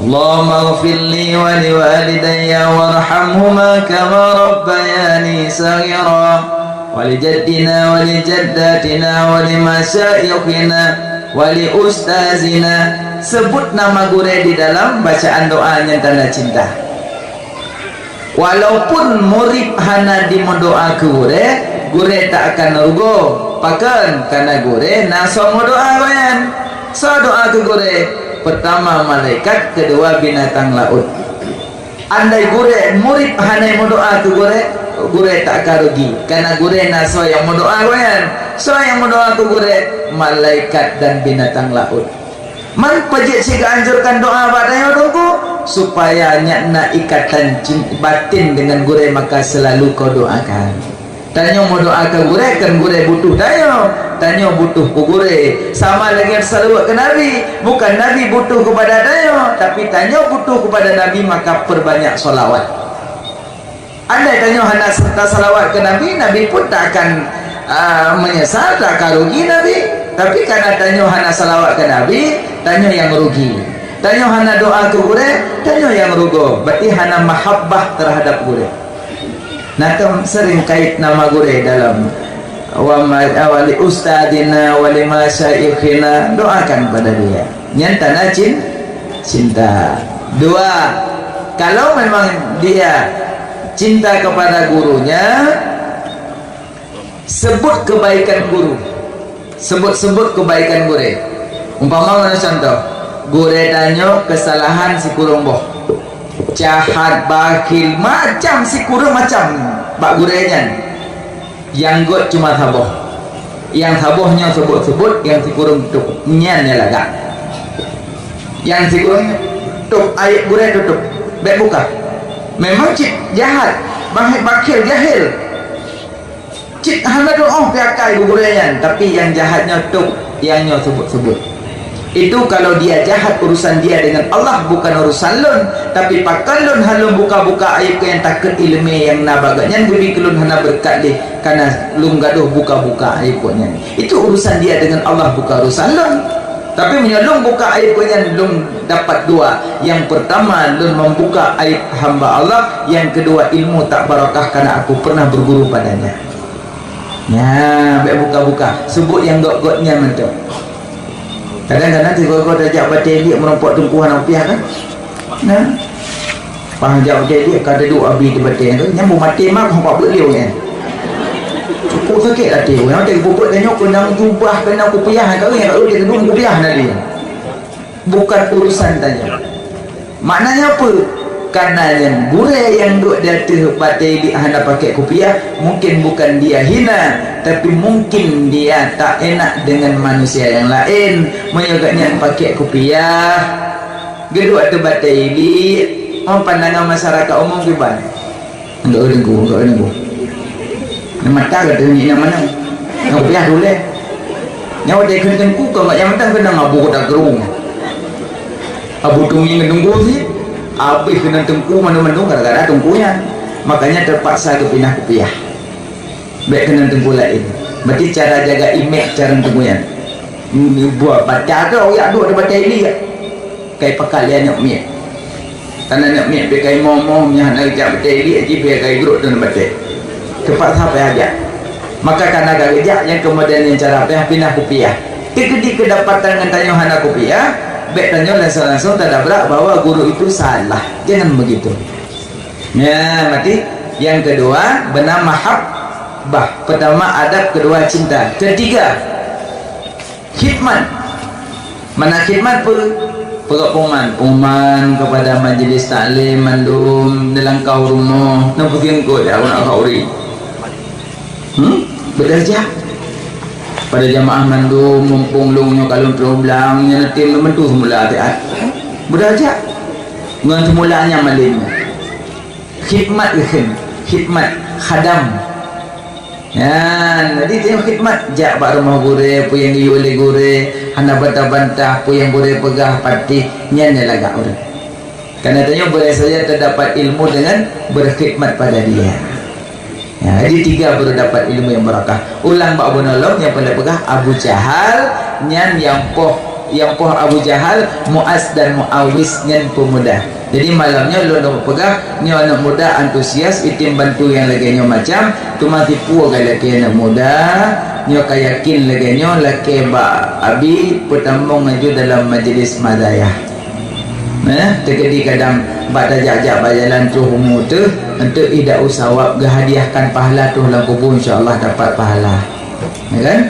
Allahumma ghfirli wa liwalidayya warhamhuma kama rabbayani saghira. Walijaddina walijaddatina walimasyayikhina waliustazina. Sebut nama gurèe di dalam bacaan doa nyang tanda cinta. Walaupun murit hana jimeudoa keu gurèe, gurèe tak akan rugoe. Pakon? Kana gurèe na soe meudoa keu nyan. Soe doa keu gurèe? Pertama malaikat, kedua binatang laut. Andai gurèe, murit hana meudoa keu gurèe, gurèe tak akan rugi. Kana gurèe na soe nyang meudoa keu nyan. Soe nyang meudoa keu gurèe? Malaikat dan binatang laut. Man peujeuet si geuanjurkan doa bak tanyoe teungku, supaya nyan na ikatan cin-, batin dengan gurèe maka selalu kau doakan. Tanyoe meudoa keu gurèe, kan gurèe butuh tanyoe. Tanyoe butuh keu gurèe. Sama lagèe salawat keu Nabi. Bukan Nabi butuh kepada tanyoe, tapi tanyoe butuh kepada Nabi, maka perbanyak salawat. Andai tanyoe hana tasalawat keu Nabi, Nabi pun tak akan, ah, menyesal, tak akan rugi Nabi. Tapi karena tanyoe hana salawat keu Nabi, tanyoe nyang rugi. Tanyoe hana doa keu gurèe, tanyoe nyang rugoe. Berarti hana mahabbah terhadap gurèe. Nah, kan sering kait nama gurèe dalam wa ma-, wa li ustadzina wa li masyayikhina, doakan pada dia. Nyan tanda cin-, cinta. Dua, kalau memang dia cinta kepada gurunya, sebut kebaikan guru. Sebut-sebut kebaikan gurèe. Umpama mana contoh, gurèe tanyoe kesalahan sikureueng boh. Jahat, bakhil, macam sikureueng macam bak gurèe nyan. Nyang göt cuma saboh. Nyang saboh nyoe sebut-sebut, nyang sikureueng tutup. Nyan nyang lagak. Nyang sikureueng tutup, aib gurèe tutup. Bèk buka. Memang cit jahat, bah-, bakhil, jahil. Cit hana doa piakai gurèe nyan, tapi nyang jahat nyoe tutup, nyang nyoe sebut-sebut. Itu kalau dia jahat, urusan dia dengan Allah, bukan urusan lôn. Tapi pakon lôn han lôn buka-buka aib keu nyan, takot ileumèe nyang na bak gobnyan geubri keu lôn hana beureukat lé, kana lôn gadôh buka-buka aib gobnyan. Itu urusan dia dengan Allah, bukan urusan lôn. Tapi meunyoe lôn buka aib gobnyan, lôn dapat dua. Yang pertama, lôn membuka aib hamba Allah. Yang kedua, ilmu tak barakah karena aku pernah berguru padanya. Nyan, bèk buka-buka. Sebut nyang göt-göt nyan mantong. Kadang-kadang sigoe-goe tajak batèe liek meurumpok teungku hana piah kan? Nah. Ah, jak watèe ka teuduek abi teubatèe tu, nyang beumaté mak hong pat beuet lieu nyan. Cukup sakét até, nyang watèe geupeubuet tanyoe keunong jubah, keunong kupiah, ka nyang ka watèe teuduek kupiah na dia. Bukan urusan tanyoe. Maknanya apa? Karena nyang gurèe nyang duek di ateueh batèe ilik hana pakai kupiah, mungkin bukan dia hina, tapi mungkin dia tak enak dengan manusia yang lain. Meunyoe gobnyan pakai kupiah, geuduek ateueh batèe ilik, oh, pandangan masyarakat umum kiban. Enggak ada gua, enggak ada gua. Nyang mata kata ni nyang mana? Nyang kupiah dulu. Nyang watèe kheun teungku keu enggak nyang mata kheun abu kota gerung. Abu tungi ngeununggu sih. Habis keunan teungku mandum-mandum gara-gara teungku nyan. Makanya terpaksa geupinah kupiah. Bèk keunan teungku laén. Berarti cara jaga imej cara teungku nyan. Buah baca tu, yak duek di batèe ilik. Kai pakat lé aneuk miet. Tan aneuk miet pih kai moh-moh, nyan hana geujak batèe ilik, jih pih kai gruek tu batèe. Teupaksa payah jak. Maka kana ka geujak, nyang keumudian nyang cara payah pinah kupiah. Teukeudi keudapatan ngon tanyoe hana kupiah, bèk tanyoe langsung-langsung tadabrak bahwa guru itu salah. Jangan begitu. Ya, berarti yang kedua, bernama mahabbah. Pertama, adab, kedua, cinta. Ketiga, khidmat. Mana khidmat peue? Peugah pengumuman. Pengumuman kepada majlis taklim mandum, neulangkah u rumoh, neupeusieng kot ya, nak khauri. Hmm? Beudahjak. Pada jamaah mandum, mumpung lôn nyoe ka lôn troh blang, nyan tem lôn bantu seumula siat. Beudahjak. Ngon seumula nyan malém. Khidmat geukheun, khidmat, khadam. Nyan, jadi tanyoe khidmat, jak bak rumoh gurèe, peue nyang geuyue lé gurèe, hana bantah-bantah, peue nyang gurèe peugah patéh, nyan nyang lagak ureueng. Karena tanyoe boleh saja terdapat ilmu dengan berkhidmat pada dia. Ya, jadi tiga baru dapat ilmu yang barakah. Ulang bak bunoe lom nyang peureulèe peugah Abu Jahal, nyan nyang poh, nyang poh Abu Jahal, Muaz dan Muawis nyan peumuda. Jadi malam nyoe lôn dapat peugah, nyoe aneuk muda antusias, item bantu nyang lagèe nyoe macam, teuma tipu agak lakèe aneuk muda, nyoe ka yakin lagèe nyoe lakèe bak abi peutamong aju dalam majlis mazayah. Eh, teukeudi kadang bak tajak-jak bak jalan troh umu teuh, eunteuk ida'u sawab geuhadiahkan pahala troh lam kubu, insya Allah dapat pahala. Ya kan?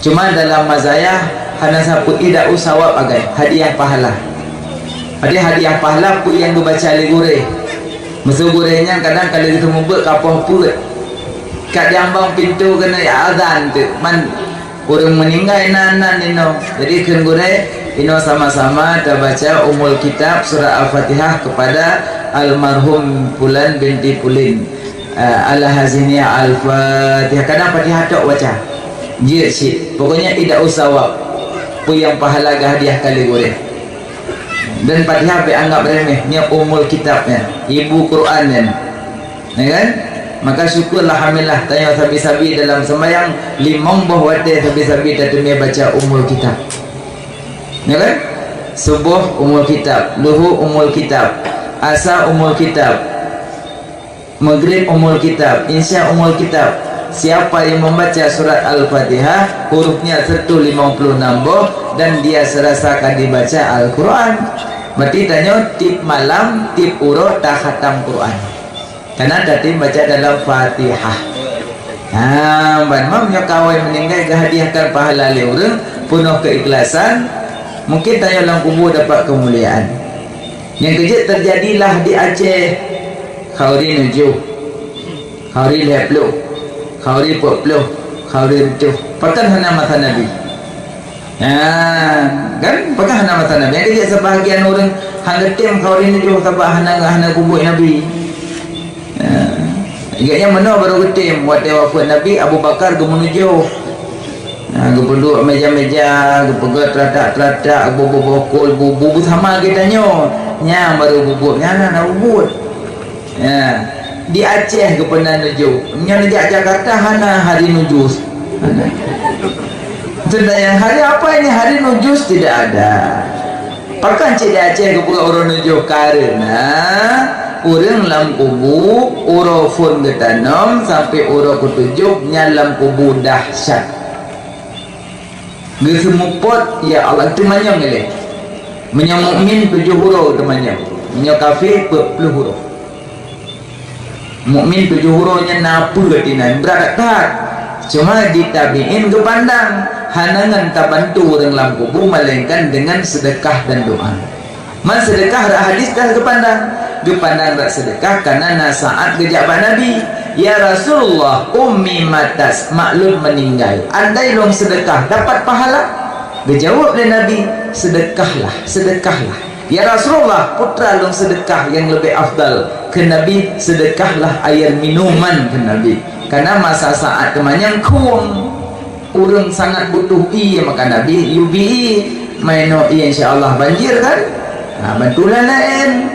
Cuma dalam mazayah hana sapeue ida'u sawab agai, hadiah pahala. Jadi hadiah pahala peue nyang geubaca lé gurèe. Meuseu gurèe nyan kadang ka lheueh geuteumeubeuet ka poh peuet. Ka di ambang pintoe keuneuk azan teuk, man ureueng meuninggai nan-nan inoe. Jadi kheun gurèe, inoe sama-sama tabaca Ummul Kitab surat Al-Fatihah kepada almarhum Pulan binti Pulin. Ah, Al-Haziniyah Al-Fatihah. Kadang Fatihah tok baca. Jeuet cit. Pokoknya ida'u sawab. Peue nyang pahala geuhadiahkan lé gurèe. Dan Fatihah bèk anggap remeh. Nyan Ummul Kitab nyan. Ibu Quran nyan. Ya kan? Maka syukurlah, alhamdulillah, tanyoe sabe-sabe dalam sembahyang limong boh watèe sabe-sabe tateumèe baca Ummul Kitab. Ya kan? Suboh Ummul Kitab, Luhô Ummul Kitab, Asa Ummul Kitab. Maghrib Ummul Kitab, Isya Ummul Kitab. Siapa yang membaca surat Al-Fatihah, hurufnya seratus lima puluh enam boh, dan dia serasa ka dibaca Al-Quran. Berarti tanyoe tiep malam, tiep uroe takhatam Quran. Karena tatem baca dalam Fatihah. Ha, ban mam nyoe ka awai meuninggai geuhadiahkan pahala lé ureueng, peunoh keikhlasan, mungkin tanyoe lam kubu dapat keumuliaan. Nyang keujeuet teujadilah di Aceh, khauri nujoh, khauri lhèe ploh, khauri peuet ploh, khauri reutôh. Pakon hana masa Nabi? Nyan, kan? Pakon hana masa Nabi? Nyang keujeuet seubahagian ureueng han geutem khauri nujoh sabab hana, hana peubuet Nabi. Nyan. Gobnyan meunoe barô geutem, watèe wafeuet Nabi, Abu Bakar geumeunujoh. Ha, geupeuduek meja-meja, geupeugöt teurak-teurak, geuboh-boh bokol, bu-, bu-, bu sama geutanyoe. Nyan barô bubuet, nyan hana bubuet. Ya. Di Aceh geupeunan nujoh. Nyoe neujak Jakarta hana hari nujoh. Hana. Teuntang nyang hari apa ini? Hari nujoh tidak ada. Pakon cit di Aceh geupeugah uroe nujoh? Kareuna ureueng lam kubu, uroe phon geutanom sampoe uroe keutujoh nyan lam kubu dahsyat. Geuseumupot, ya Allah, teumanyong ilèe. Meunyoe mukmin tujoh uroe teumanyong. Nyoe kafé peuet ploh uroe. Mukmin tujoh uroe nyan na peue tinggai, brat that. Cuma di tabi'in geupandang, hana ngon tabantu ureuëng lam kubu melainkan dengan seudeukah dan doa. Man seudeukah rot hadis ka geupandang. Geupandang rot seudeukah kana na saát geujak bak Nabi, "Ya Rasulullah, ummi matat, mak lôn meuninggai. Andai lôn seudeukah, dapat pahala?" Geujaweueb lé Nabi, "Seudeukahlah, seudeukahlah." "Ya Rasulullah, peue teuma lôn seudeukah nyang leubeh afdal?" Kheun Nabi, "Seudeukahlah air minuman," kheun Nabi. Kana masa saát teuma nyang khueng. Ureuëng sangat butuh ié, maka Nabi yue bi ié. Meunoe ié, insya Allah banjir kan? Ha, bantulah laén.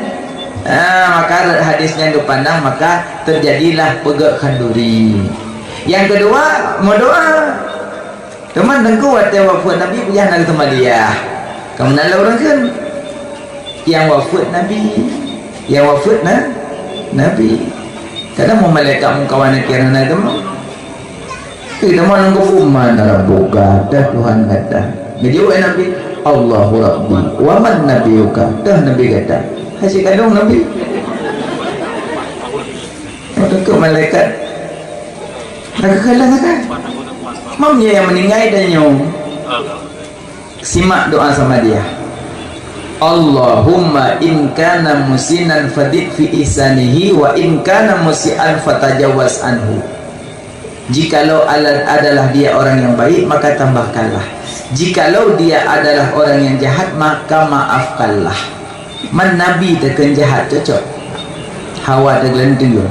Ha, maka hadis nyan geupandang, maka teujadilah peugét khanduri. Nyang keudua, meudoá. Teuma teungku watée wafeuet Nabi peugah na geuteumadiah. Kamoe na lôn ureuëng kheun. Nyang wafeuet Nabi. Nyang wafeuet na Nabi. Kadang mau malaikat meukawan kira na teuma. Kita mau nunggu man rabbuka, dah Tuhan kata. Geujaweueb Nabi, "Allahu Rabbi, wa man nabiyuka?" Dah Nabi kata. Hasi kadang Nabi. Mau teuka malaikat. Dah kekal dah kata. Mam nyang meuninggai dan nyoe. Simak doa Samadiah. Allahumma in kana musinan fadid fi ihsanihi wa in kana musian fatajawaz anhu. Jikalau ala-, adalah dia orang yang baik, maka tambahkanlah. Jikalau dia adalah orang yang jahat, maka maafkanlah. Man Nabi takheun jahat cocok. Hawa teugeuleuntue.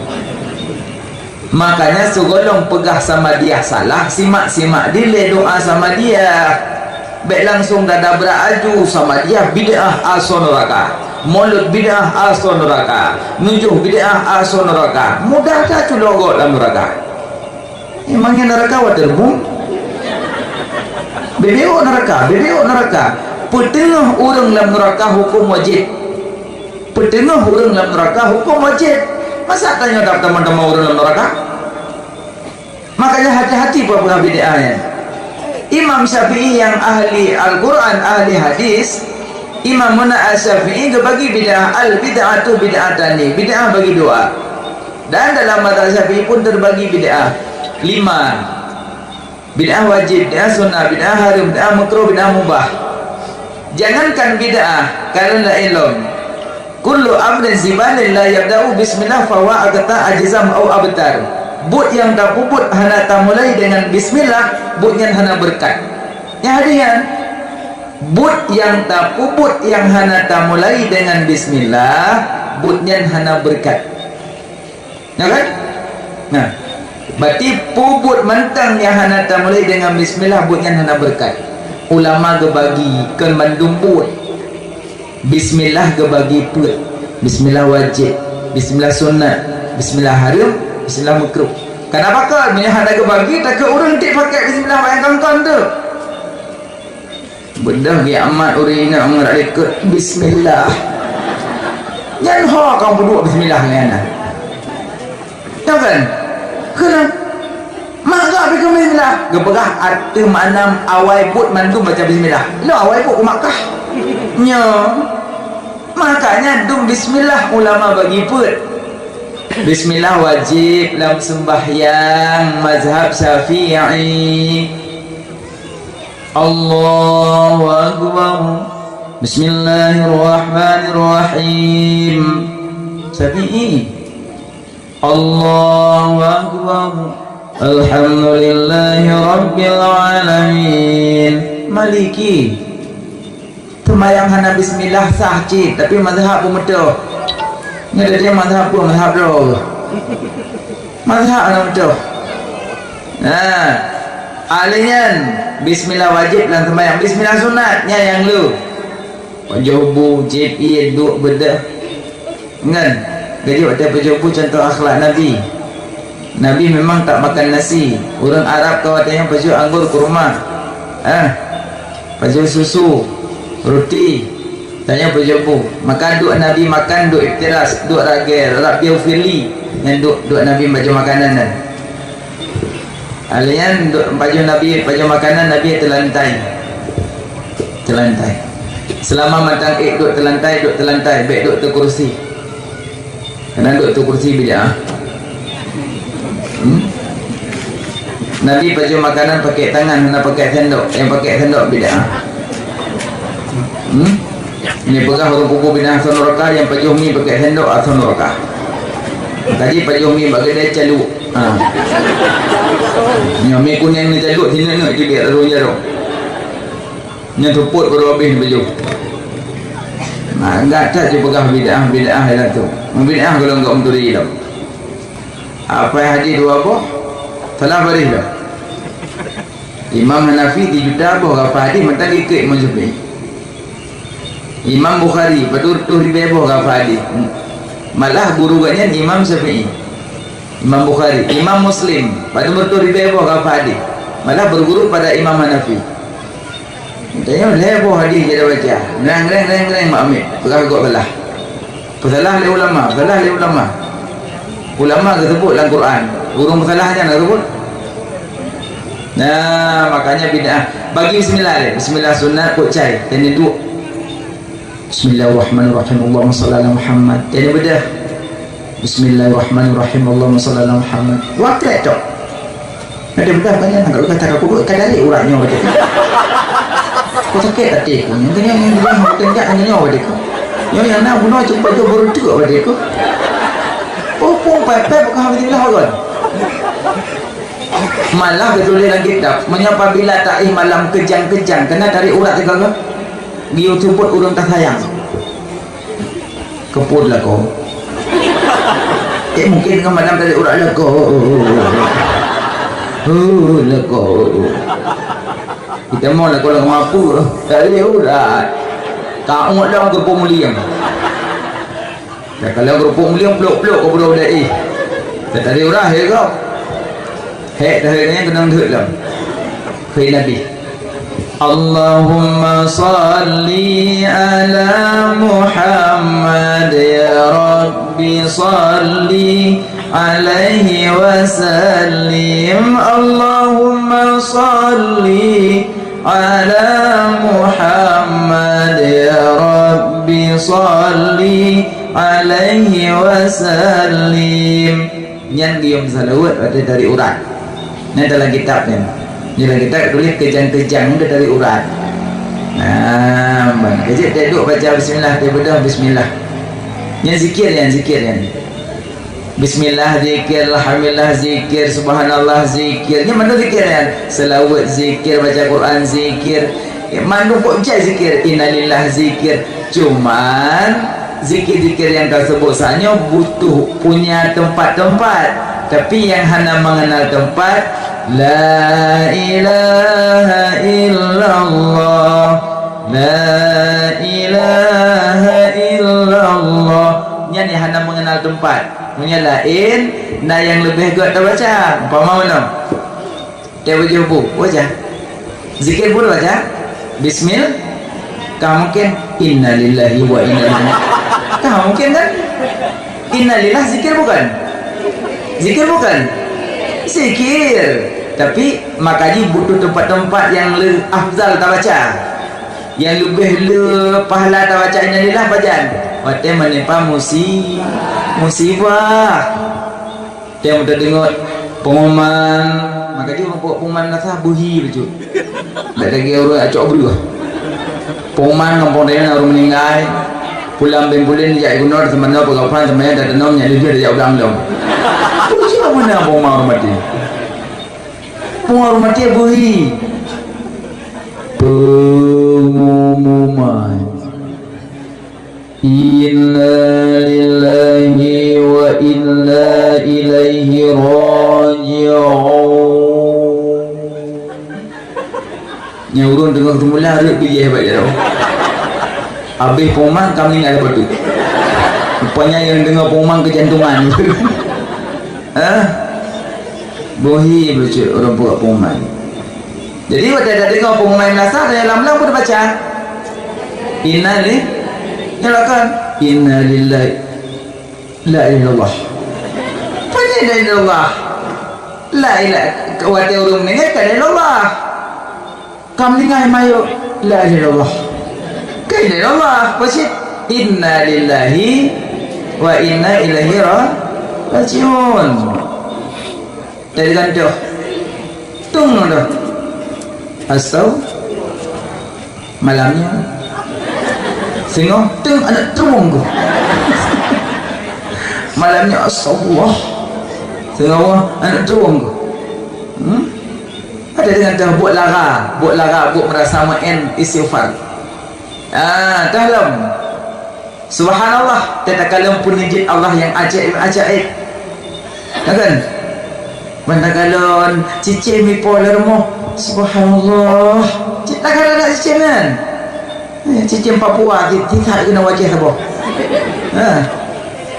Makanya sigohlom peugah Samadiah salah, simak-simak dilée doa Samadiah. Bék langsung dada brat aju Samadiah bid'ah asoe neuraka. Mulod bid'ah asoe neuraka. Nujoh bid'ah asoe neuraka. Mudah that culok gob lam neuraka. Memangnya neuraka waterboom? Bibeu neuraka, bibeu neuraka. Peuteungoh ureuëng lam neuraka huköm wajéb. Peuteungoh ureuëng lam neuraka huköm wajéb. Masa tanyoe dap teuma-teuma ureuëng lam neuraka? Makanya hati-hati peugah bid'ah nyan. Imam Syafi'i nyang ahli Al-Quran, ahli hadis, Imam Muna Syafi'i geubagi bid'ah, al-bid'atu bid'atani, bid'ah bagi dua. Dan dalam mazhab Syafi'i pun terbagi bid'ah lima. Bid'ah wajib, bid'ah sunnah, bid'ah haram, bid'ah makruh, bid'ah mubah. Jangankan bid'ah, karena ilom. Kullu amrin zibalin la yabda'u bismillah fahuwa aqta ajzam au abtar. Buet nyang tapeubuet hana tamulai dengan bismillah, buet nyan hana beureukat. Nyang hadeh nyan, buet nyang tapeubuet nyang hana tamulai dengan bismillah, buet nyan hana beureukat. Ya kan? Nah, berarti peubuet mantong nyang hana tamulai dengan bismillah, buet nyan hana beureukat. Ulama geubagi kon mandum buet. Bismillah geubagi peuet. Bismillah wajib, bismillah sunat, bismillah haram, bismillah makruh. Kenapa kon? Meunyoe hana geubagi, takheun ureuëng tik pakai bismillah bak nyang kon-kon tu. Beudôh kiamat ureuëng inong ngon rak likot, bismillah. Nyan ho kong peuduek bismillah nyan. Tahu kan? Kena. Mak gak bikeu bismillah. Geupeugah ateueh makna awai buet mandum baca bismillah. Lo awai buet ku Makkah. Nyo. Makanya dum bismillah ulama bagi peuet. Bismillah wajib lam sembahyang mazhab Syafi'i. Allahu Akbar. Bismillahirrahmanirrahim. Syafi'i. Allahu Akbar. Alhamdulillahi Rabbil Alamin. Maliki. Seumayang hana bismillah sah cit, tapi mazhab pun beutôi. Nyoe dia mazhab pun mazhab droe. Mazhab hana beutôi. Nah, ahli nyan bismillah wajib lam seumayang, bismillah sunat nyan nyang le. Pajoh bu, jieb ié, duek beudôh. Ngon, jadi watée pajoh bu contoh akhlak Nabi. Nabi memang tak makan nasi. Ureuëng Arab ka watée nyan pajoh anggor kurma. Ah, pajoh susu, ruti. Tanyoe pajoh bu. Maka duek Nabi makan, duek iftiras, duek ragée, Rabbi ghfirli. Nyan duek, duek Nabi pajoh makanan nyan. Alian duek pajoh Nabi, pajoh makanan Nabi teulantai. Teulantai. Seulama mantong ék duek teulantai, duek teulantai, bék duek teukursi. Karena duek teukursi bid'ah. Hmm? Nabi pajoh makanan pakai tangan, hana pakai sendok. Nyang pakai sendok bid'ah. Hmm? Nyang peugah ureuëng peue bid'ah asoe nuraka, nyang pajoh mi pakai sendok asoe nuraka. Tadi pajoh mi bak keudè caluk. Ha. Nyoe mi kunéng ni caluk, sinoe-noe teubiet, lalu jaroe. Nyan seupôt baru habéh neupajoh. Nah, enggak that jipeugah bid'ah, bid'ah inan tu. Bid'ah golom enggak meuturi lom. Apa hadis dua boh? Salah baréh lom. Imam Hanafi sijuta boh hafal hadis mantong ikot Imam Syafi'i. Imam Bukhari, padum reutôh ribèe boh hafal hadis. Malah guru gobnyan Imam Syafi'i. Imam Bukhari, Imam Muslim, padum reutôh ribèe boh hafal hadis. Malah berguru pada Imam Hanafi. Tanyoe lhèe boh hadis jeuet baca. Ngreng, ngreng, ngreng, ngreng, mak miet. Peugah gob salah. Peusalah lé ulama, peusalah lé ulama. Ulama geuseubut lam Quran. Ureuëng peusalah nyan geuseubut. Nah, makanya bid'ah. Bagi bismillah lé. Bismillah sunat, kok cai. Dan duek. Bismillahirrahmanirrahim. Allahumma shalli ala Muhammad. Jadi bedah. Bismillahirrahmanirrahim. Allahumma shalli ala Muhammad. Wakrek tok. Ada bedah banyak nak kata aku buat kadang ni urat nyoe betul. Aku sakit hati aku. Yang kena yang bilang aku tengok yang nyoe pada aku. Yang yang nak bunuh cepat tu baru tu pada aku. Oh, pun pepet bukan hamil lah kan. Malah betulis dalam kitab, menyapa bila taih malam kejang-kejang kena tarik urat tiga ke. Geuyue seubut ureuëng tasayang. Keupeue lakoe? Eh, mungkin ngon malam tadi urat lakoe. Oh, lakoe. Kita mau lakoe lam mapu, tadi urat. Ka umat dong keupeue muliang. Dah kalau keupeue muliang plok-plok keu budak-budak ih. Tadi urat he kau. Hek dah he nyan keunong deuh lom. Keu Nabi. Allahumma shalli ala Muhammad, ya Rabbi shalli alaihi wa sallim. Allahumma shalli ala Muhammad, ya Rabbi shalli alaihi wa sallim. Nyan geuyue meusalaweuet watée tari urat. Nyan dalam kitab nyan. Nyan dalam kitab tuléh keujang-keujang nyan tari urat. Nah, man. Keuh jeuet teuduek baca bismillah, teubeudôh bismillah. Nyan zikir nyan, zikir nyan. Bismillah zikir, alhamdulillah zikir, subhanallah zikir. Nyan mandum zikir nyan. Seulaweuet zikir, baca Quran zikir. Mandum kok jai zikir, innalillah zikir. Cuman, zikir-zikir nyang ka seubut saat nyoe butuh punya teumpat-teumpat. Tapi nyang hana mengenal teumpat, la ilaha illallah, la ilaha illallah. Nyan nyang hana mengenal teumpat. Meunyoe laén, na nyang leubeh gét tabaca. Umpama meunoe. Dia baca bu, baca. Zikir pun baca. Bismil. Kah mungkin innalillahi wa inna ilaihi. Kah mungkin kan? Innalillah zikir bukan? Zikir bukan? Zikir. Tapi makanya butuh tempat-tempat yang le afdal tabaca. Yang lebih le pahala tabaca innalillah pajan. Watée menimpa musi musibah. Teuh meuteundeungoe pengumuman, maka jih ureuëng pengumuman rasa beuhi bacut. Dak lagée ureuëng acok breuh. Pengumuman kampung teuh na ureuëng meuninggai, pulang beng pulen jak gunor seumanoe peugah phan seumanoe dak deunong nyak lheueh jak ulang dong. Uji mana pengumuman ureuëng maté? Pengumuman ureuëng maté beuhi. Pengumuman. Inna lillahi wa inna ilaihi raji'un. Nyang ureuëng teungoh teumula rot bijéh bak jaroe. Habéh pengumuman ka meuninggai leubeh tu. Rupanya nyang deungoe pengumuman keujantungan. Hah? Bohi bacut ureuëng peubuet pengumuman. Jadi watée tadeungoe pengumuman meunasah, tanya lam-lam pun baca. Inna li-, nyalakan. Inna lillahi. La ilaha illallah. Apa ni la ilaha illallah? La ilaha, watée ureuëng meuninggai ka la ilaha illallah. Ka meuninggai mayok, la ilaha illallah. Keuhai Allah, peue cit? Inna lillahi wa inna ilaihi ra-, raji'un. Dari gantoh. Tung dah. Astau. Malam nyoe. Singoh tung aneuk trueng ku. Malam nyoe astagfirullah. Singoh aneuk trueng ku. Hmm? Ada dengan dah buet lara, buet lara, buet merasa main istighfar. Ah, dah lom. Subhanallah, teuka lom peuneujeut Allah nyang ajaéb-ajaéb. Ya kan? Ban takalon cicém ipo lam rumoh. Subhanallah. Cit takalon adak cicém kan? Eh, cicém Papua, ti-, tithat keunan wajah saboh. Ha.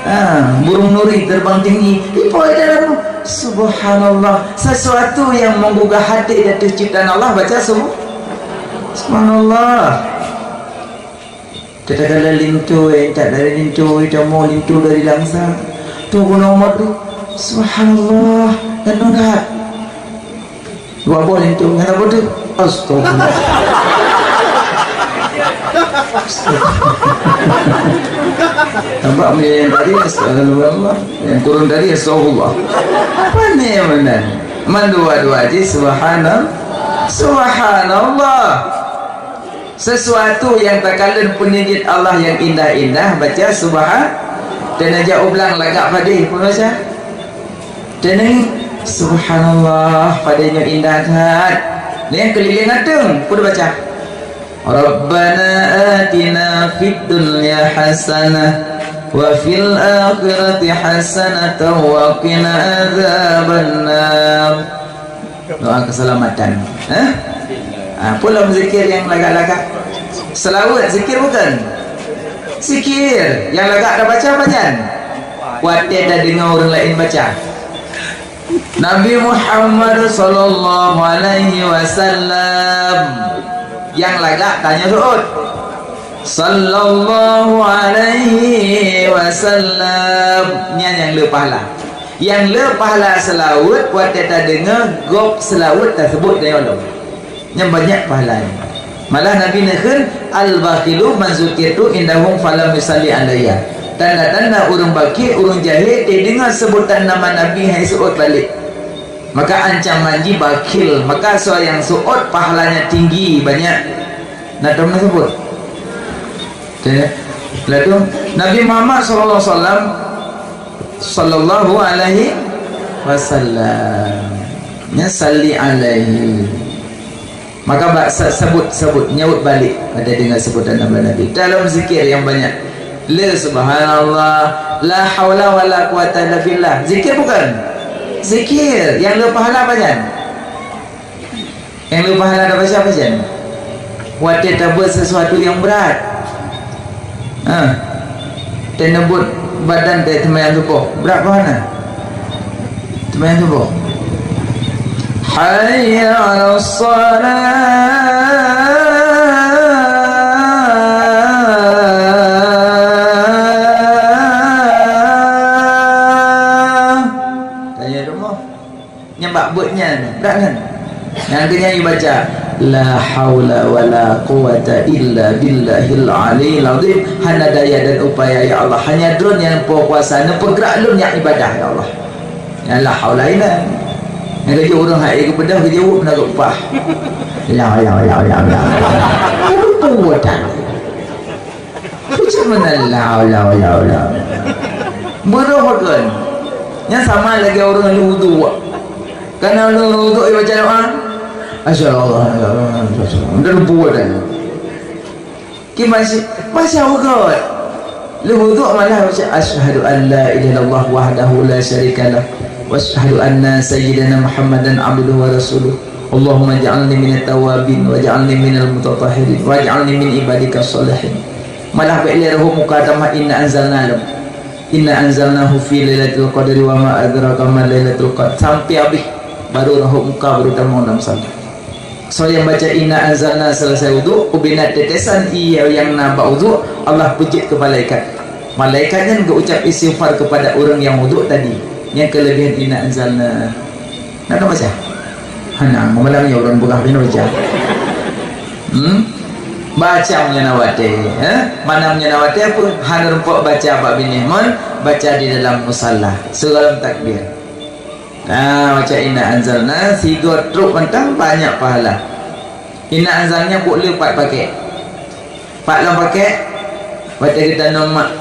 Ha, burung nuri terbang tinggi. Ipo di dalam rumoh. Subhanallah. Sesuatu yang menggugah hati jatuh ciptaan Allah, baca sub-, Subhanallah. Teuka lom linto, eh, tak dari linto, eh, tamu linto dari Langsa. Tu gunong madu. Subhanallah, dan nurat. Dua boh linto, nyan apa tu? Astagfirullah. Nampak punya yang tadi, astagfirullah. Yang kurung tadi, astagfirullah. Apa ni yang mana? Man dua-dua ji, subhanallah. Subhanallah. Sesuatu nyang takalon peuneujeut Allah nyang indah-indah, baca subhan-, teunajak ublang lagak padé pun baca. Teuneng, subhanallah, padé nyoe indah that. Nyang keulileng ateueng, pun baca. Rabbana atina fid dunya hasanah wa fil akhirati hasanatan wa qina adzabannar. Doa keselamatan. Eh? Ha, peue lom zikir nyang lagak-lagak? Seulaweuet zikir bukan? Zikir. Nyang lagak tabaca pajan? Watée tadeungoe ureuëng laén baca. Nabi Muhammad sallallahu alaihi wasallam. Nyang lagak tanyoe seuôt. Sallallahu alaihi wasallam. Nyan nyang le pahala. Nyang le pahala seulaweuet watée tadeungoe gob seulaweuet taseubut dan Allah. Nyan banyak pahala nyan. Malah Nabi neukheun, "Al-bakhilu man zukirtu indahum falam yusalli alayya." Tanda-tanda ureuëng bakhil, ureuëng jahé, teudeungoe seubutan nama Nabi hai seuôt balek. Maka ancaman jih bakhil. Maka soe nyang seuôt pahalanya tinggi banyak. Na tom na seubut. Ya. Lalu Nabi Muhammad sallallahu alaihi wasallam, sallallahu alaihi wasallam. Nya salli alaihi. Maka bak sa-, sebut-sebut, nyaut balik pada dengan sebutan nama Nabi. Dalam zikir yang banyak. La subhanallah, la haula wala quwata illa billah. Zikir bukan? Zikir. Yang le pahala apa nyan? Nyang le pahala tabaca apa jan? Watée tabeuet sesuatu nyang brat. Ha. Teuneubeuet badan teuh teumayang suboh. Brat pahala. Teumayang suboh. Hayya 'alas shalah. Tanya rumah. Nyang bak buet nyan, brat kan? Nyang keu nyan ibaca, "La haula wala quwata illa billahil aliyil azim." Hana daya dan upaya, ya Allah. Hanya Droe nyang po kuasa, neupeugrak lôn nyang ibadah, ya Allah. Nyang la haula inan. Nyang keujeuet ureuëng hai geubeudôh geujaweueb na geuupah. La, la, la, la, la. Kuwatan. Macam mana la, la, la, la. Beurôh pakon. Nyan sama lagée ureuëng lheueh uduk. Kana ureuëng lheueh uduk, ibaca doa. Asyhadu an la ilaha illallah. Udah lupa dah. Ki masih, masih awak. Lheueh uduk malah baca, "Asyhadu an la ilaha illallah wahdahu la syarika lah. Wa asyhadu anna sayyidana Muhammadan abduhu wa rasuluh. Allahumma ja'alni minat tawabin, wa ja'alni minal mutatahhirin, wa ja'alni min ibadika shalihin." Malah bèk lé rhot muka tamah inna anzalna lom. Inna anzalnahu fi lailatul qadri wa ma adraka ma lailatul qadr. Sampai habis, baru rhot muka, baru tamong dalam salat. Soe nyang baca inna anzalna selesai uduk, ubena tetesan ie nyang na bak uduk, Allah peujeuet keu malaikat. Malaikat nyan geuucap istighfar kepada ureuëng nyang uduk tadi. Nyang keuleubèhan inna anzalna. Na tabaca? Hana, malam nyoe ureuëng peugah keunoe baca. Hmm? Baca meunyoe na watèe, eh? Makna meunyoe na watèe peue? Hana rumpok baca bak binéh mon, baca di dalam musalla. Sigohlom takbir. Ah, baca inna anzalna, sigoe trok mantong banyak pahala. Inna anzalna buet le pat pakèk. Pat lom pakèk, watèe geutanom mak.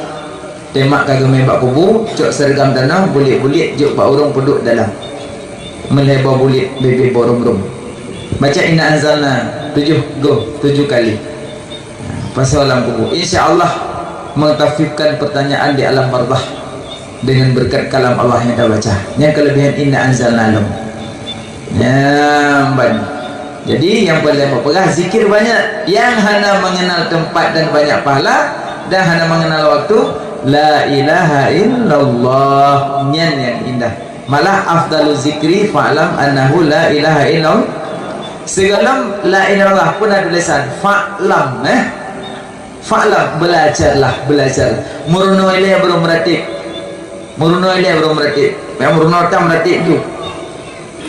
Teuma ka geumé bak kubu, cok seureugram tanoh, bulet-bulet, jok bak ureueng peuduek dalam. Meulhèe boh bulet, bebe boh rom-rom. Baca inna anzalna tujoh goh, tujoh kali. Pasoe lam kubu. Insya Allah, mengkhaffifkan pertanyaan di alam barzakh dengan berkat kalam Allah nyang tabaca. Nyang keuleubèhan inna anzalna lom. Nyan ban. Jadi, nyang paléng meupeugah zikir banyak. Nyang hana mengenal tempat dan banyak pahala, dan hana mengenal waktu, la ilaha illallah. Nyan nyang indah. Malah afdalu zikri fa'lam annahu la ilaha illallah. Sigohlom la ilaha illallah pun ada tulisan fa'lam, eh. Fa'lam, belajarlah, belajar. Meurunoe ilèe baru meuratéb. Meurunoe ilèe baru meuratéb. Nyang meurunoe tam meuratéb tu.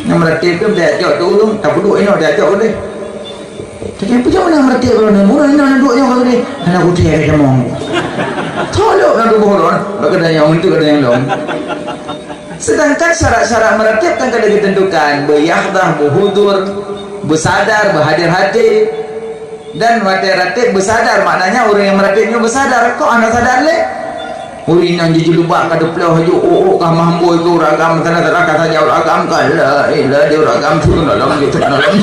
Nyang meuratéb tu, dia ajak tu ulôn, tapeuduek inoe, dia ajak ulèe. Tapi peue jeuet na meuratéb baru ni? Meurunoe inoe na duek nyoe ka tadi. Hana kuté ada jamong. Tolok na tuboh ulôn, bak keudanyong tu keudanyong lom. Sedangkan syarat-syarat meuratéb kan ka ditentukan, beuyahdah, beuhudur, beusadar, beuhadir hati. Dan watèe ratéb beusadar, maknanya ureueng nyang meuratéb nyoe beusadar. Kok hana sadar lé? Ureueng nyang jijulubak ka teuploh laju, ôk-ôk ka mambôi keu ureueng agam, salah-salah ka saja ureueng agam ka la ilaha di ureueng agam turun dalam, turun dalam.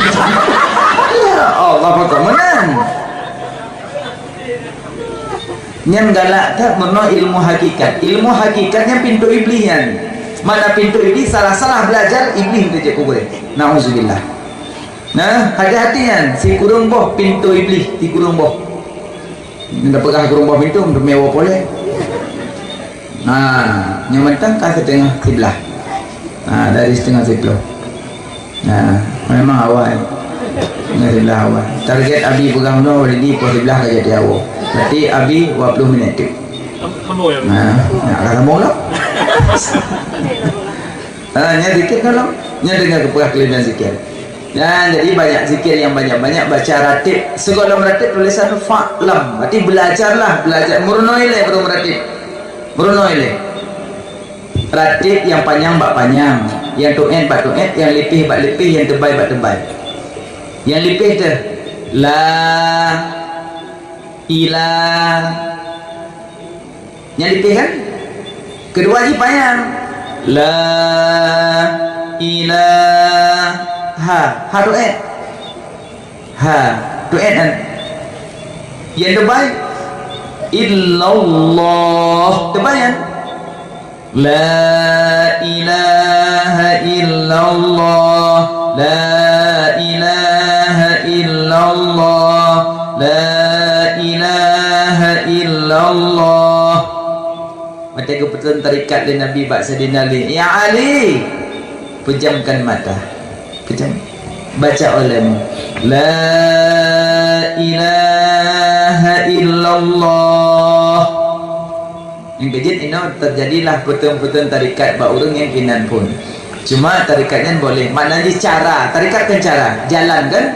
Ya Allah, pakon meunan. Nyan galak that meurunoe ilmu hakikat. Ilmu hakikat nyan pintoe iblih nyan. Mana pintoe iblih, salah-salah belajar, iblih teujak kubur. Nauzubillah. Nah, hati-hati nyan, sikureueng boh pintoe iblih, sikureueng boh. Nyan tapeugah kureueng boh pintoe, meuteumé woe polé. Nah, nyoe mantong ka siteungoh siblaih. Nah, dari siteungoh siploh. Nah, memang awai. Siteungoh siblaih awai. Target Abi peugah meunoe, ready poh siblaih ka jadi awoe. Berarti Abi dua puluh minit tu. Nah, nak kata mula. Ah, nyan zikir kan, nyan deungoe keupeugah keuleubèhan zikir. Nyan, jadi banyak zikir nyang banyak-banyak baca ratéb. Sigohlom ratéb tulisan fa'lam. Berarti belajarlah, belajar. Meurunoe ilèe baru meuratéb. Meurunoe ilèe. Ratéb nyang panyang bak panyang, nyang tuet bak tuet, nyang lipéh bak lipéh, nyang teubai bak teubai. Nyang lipéh teuh la ila. Nyan lipéh kan? Keudua jih panyang. La ilaha. Ha tuet. Ha tuet kan? Nyang teubai illallah. Teubai kan? La ilaha illallah, la ilaha illallah, la ilaha illallah. Watèe geupeutrön tarekat lé Nabi bak Saidina Ali, "Ya Ali, pejamkan mata." Pejam. Baca ulama, "La ilaha illallah." Nyang keujeuet inoe teujadilah peutrön-peutrön tarekat bak ureueng nyang kinan phôn. Cuma tarekat nyan boleh, makna jih cara. Tarekat kan cara, jalan kan?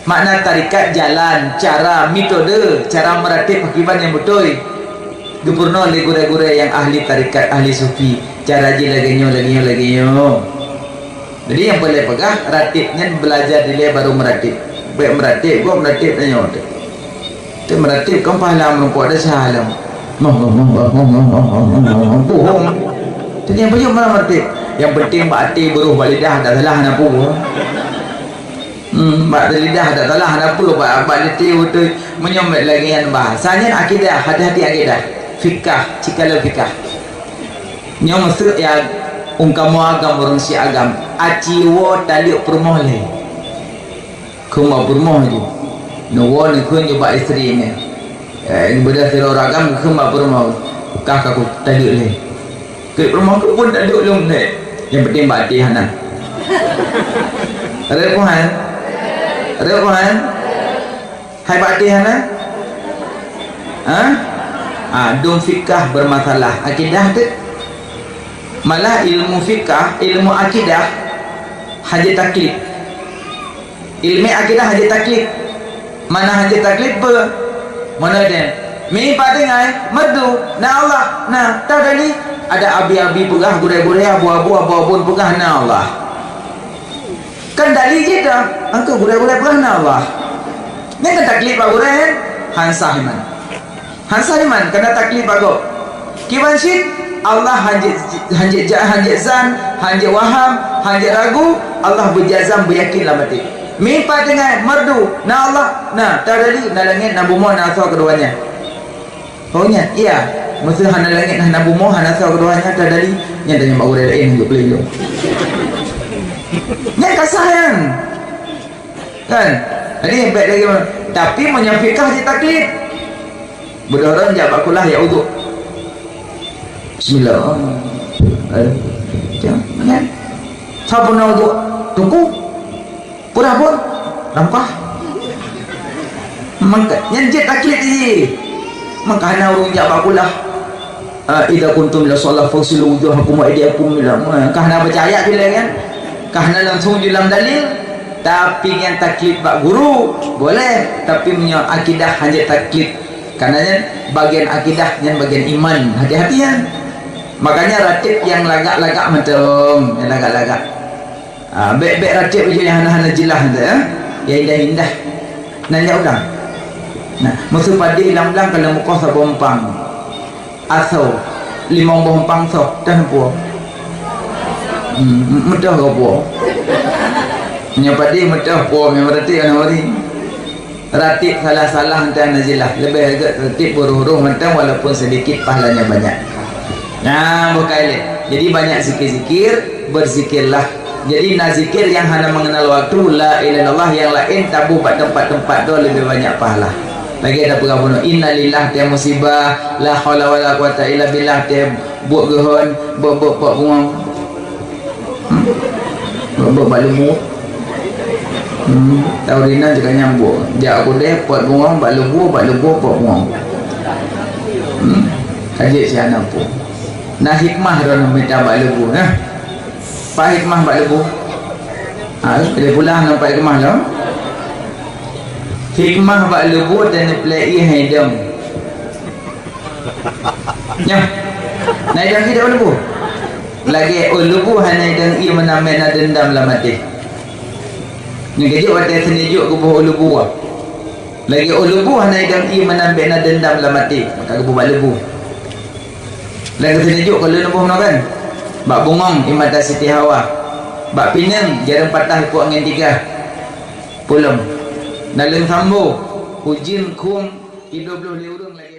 Makna tarekat jalan, cara, metode, cara meuratéb pakriban nyang beutôi. Geupeurunoe lé gurèe-gurèe nyang ahli tarekat, ahli sufi. Cara jih lagèe nyoe, lagèe nyoe, lagèe nyoe. Jadi nyang paléng peugah, ratéb nyan belajar dilèe baru meuratéb. Bèk meuratéb, gob meuratéb tanyoe teuh. Teuh meuratéb kan pahala meurumpok desya lom. Bohong. Teuh nyang peujeuet malah meuratéb. Nyang penting bak até, beuroh, bak lidah, dak salah na peue. Hmm, bak lidah dak salah na peue, bak, bak até beutôi. Meunyoe lagèe nyan bahasa nyan akidah, hati-hati akidah. Fikah, cikala fikah. Nyoe meuseuek ya, ungkamoe agam ureueng syiek agam, aci woe taleuek peurumoh lé. Kheun bak peurumoh jih. Neuwoe neukheun jih bak istri nyan. Eh, beudah sidroe ureueng agam kheun bak peurumoh, "Kah ka kutaleuek lé." Keu peurumoh keu pun taleuek lom lé. Nyang penting bak até hana. Reupohan. Reupohan. Hai bak até hana? Ha? Ah, dum fikah bermasalah. Akidah teuh. Malah ilmu fikah, ilmu akidah hana taklid. Ilmu akidah hana taklid. Mana hana taklid peue? Mana dia? Mi pat tinggai, merdu, na Allah, na, tadali. Ada abi-abi peugah, gurée-gurée, abu-abu, abu-abun peugah, na Allah. Kan dali jih dah, angka gurée-gurée peugah, na Allah. Nyan kan taklid bak gurée, han sah iman. Han sah iman, kana taklid bak gob. Kiban cit, Allah hanjeuet, hanjeuet ja-, hanjeuet zan, hanjeuet waham, hanjeuet ragu, Allah beujazam, beuyakin lam até. Mi pat tinggai, merdu, na Allah, na, tadali, na langét, na bumoe, na asoe keudua nyan. Oh nyan, iya. Meuseu hana langét, hana bumoe, hana asoe keudua nyan, tadali, nyan tanyong bak gurée laén, hanjeuet peulindong. Nyan ka sah nyan. Kan? Jadi, baik lagi. Tapi, meunyoe fikah jih taklid. Beudôh droe jak bak kulah, ya uduk. Bismillah. Eh, jangan. Sapeue na uduk? Teungku. Peue dah pun? Dah mukah. Maka, nyan jeuet taklid jih. Maka hana ureueng jak bak kulah. Ah, "Idza qumtum ila shalah faghsilu wujuhakum wa aydiyakum ila," ka hana baca ayat dilée kan? Ka hana langsung di lam dalil, tapi nyan taklid bak guru, boleh, tapi meunyoe akidah hanjeuet taklid. Karena nyan bagian akidah, nyan bagian iman, hati-hati nyan. Makanya ratib nyang lagak-lagak mantong, nyang lagak-lagak. Ah, bék-bék ratib baju nyang hana-hana jeulaih tu, ya. Nyang indah-indah. Nyan jak ulang. Nah, meuseu padé lam blang ka lheueh meukoh saboh empang. Asoe, limong boh empang soh, teuh puwoe. Hmm, meuteuh ka puwoe. Nyoe padé meuteuh puwoe, meunyoe ratib hana wari. Ratib salah-salah, entah na jeulaih. Leubeh gét ratib beurôh-rôh mantong, walaupun sedikit pahalanya banyak. Nah, bukai lé. Jadi, banyak zikir-zikir, berzikirlah. Jadi, na zikir nyang hana mengenal waktu, la ilaha illallah, nyang laén taboh bak teumpat-teumpat droe leubeh banyak pahala. Lagée tapeugah bunoe, innalillah, teuh musibah, la haula wala quwata illa billah, teuh buet geuhon, buet-buet pok bungong. Hmm? Buet-buet bak leubue. Hmm, tahu dina juga nyambung. Jak kudeh, pot bungong, bak leubue, bak leubue, pot bungong. Hmm, ka jeuet si aneuk pun. Na hikmah droe mita bak leubue, nah. Pat hikmah bak leubue? Ha, dia pulang nampak hikmah tu. Hikmah bak leubue dan neupeuleue hai dong. Nyoh. Na idong ié bak leubue. Lagée ôn leubue hana idong ié meunan bék na deundam lam até. Nyoe keujeuet watée seuneujok geuboh ôn leubue. Lagée ôn leubue hana idong ié meunan bék na deundam lam até, maka geuboh bak leubue. Lagée seuneujok ka lôn boh meunoe kan. Bak bungong ie mata Siti Hawa. Bak pineung jareueng patah ipok angén tigah. Pulom. Naleueng sambo, ujeuen khueng, i dua ploh lé ureueng lagée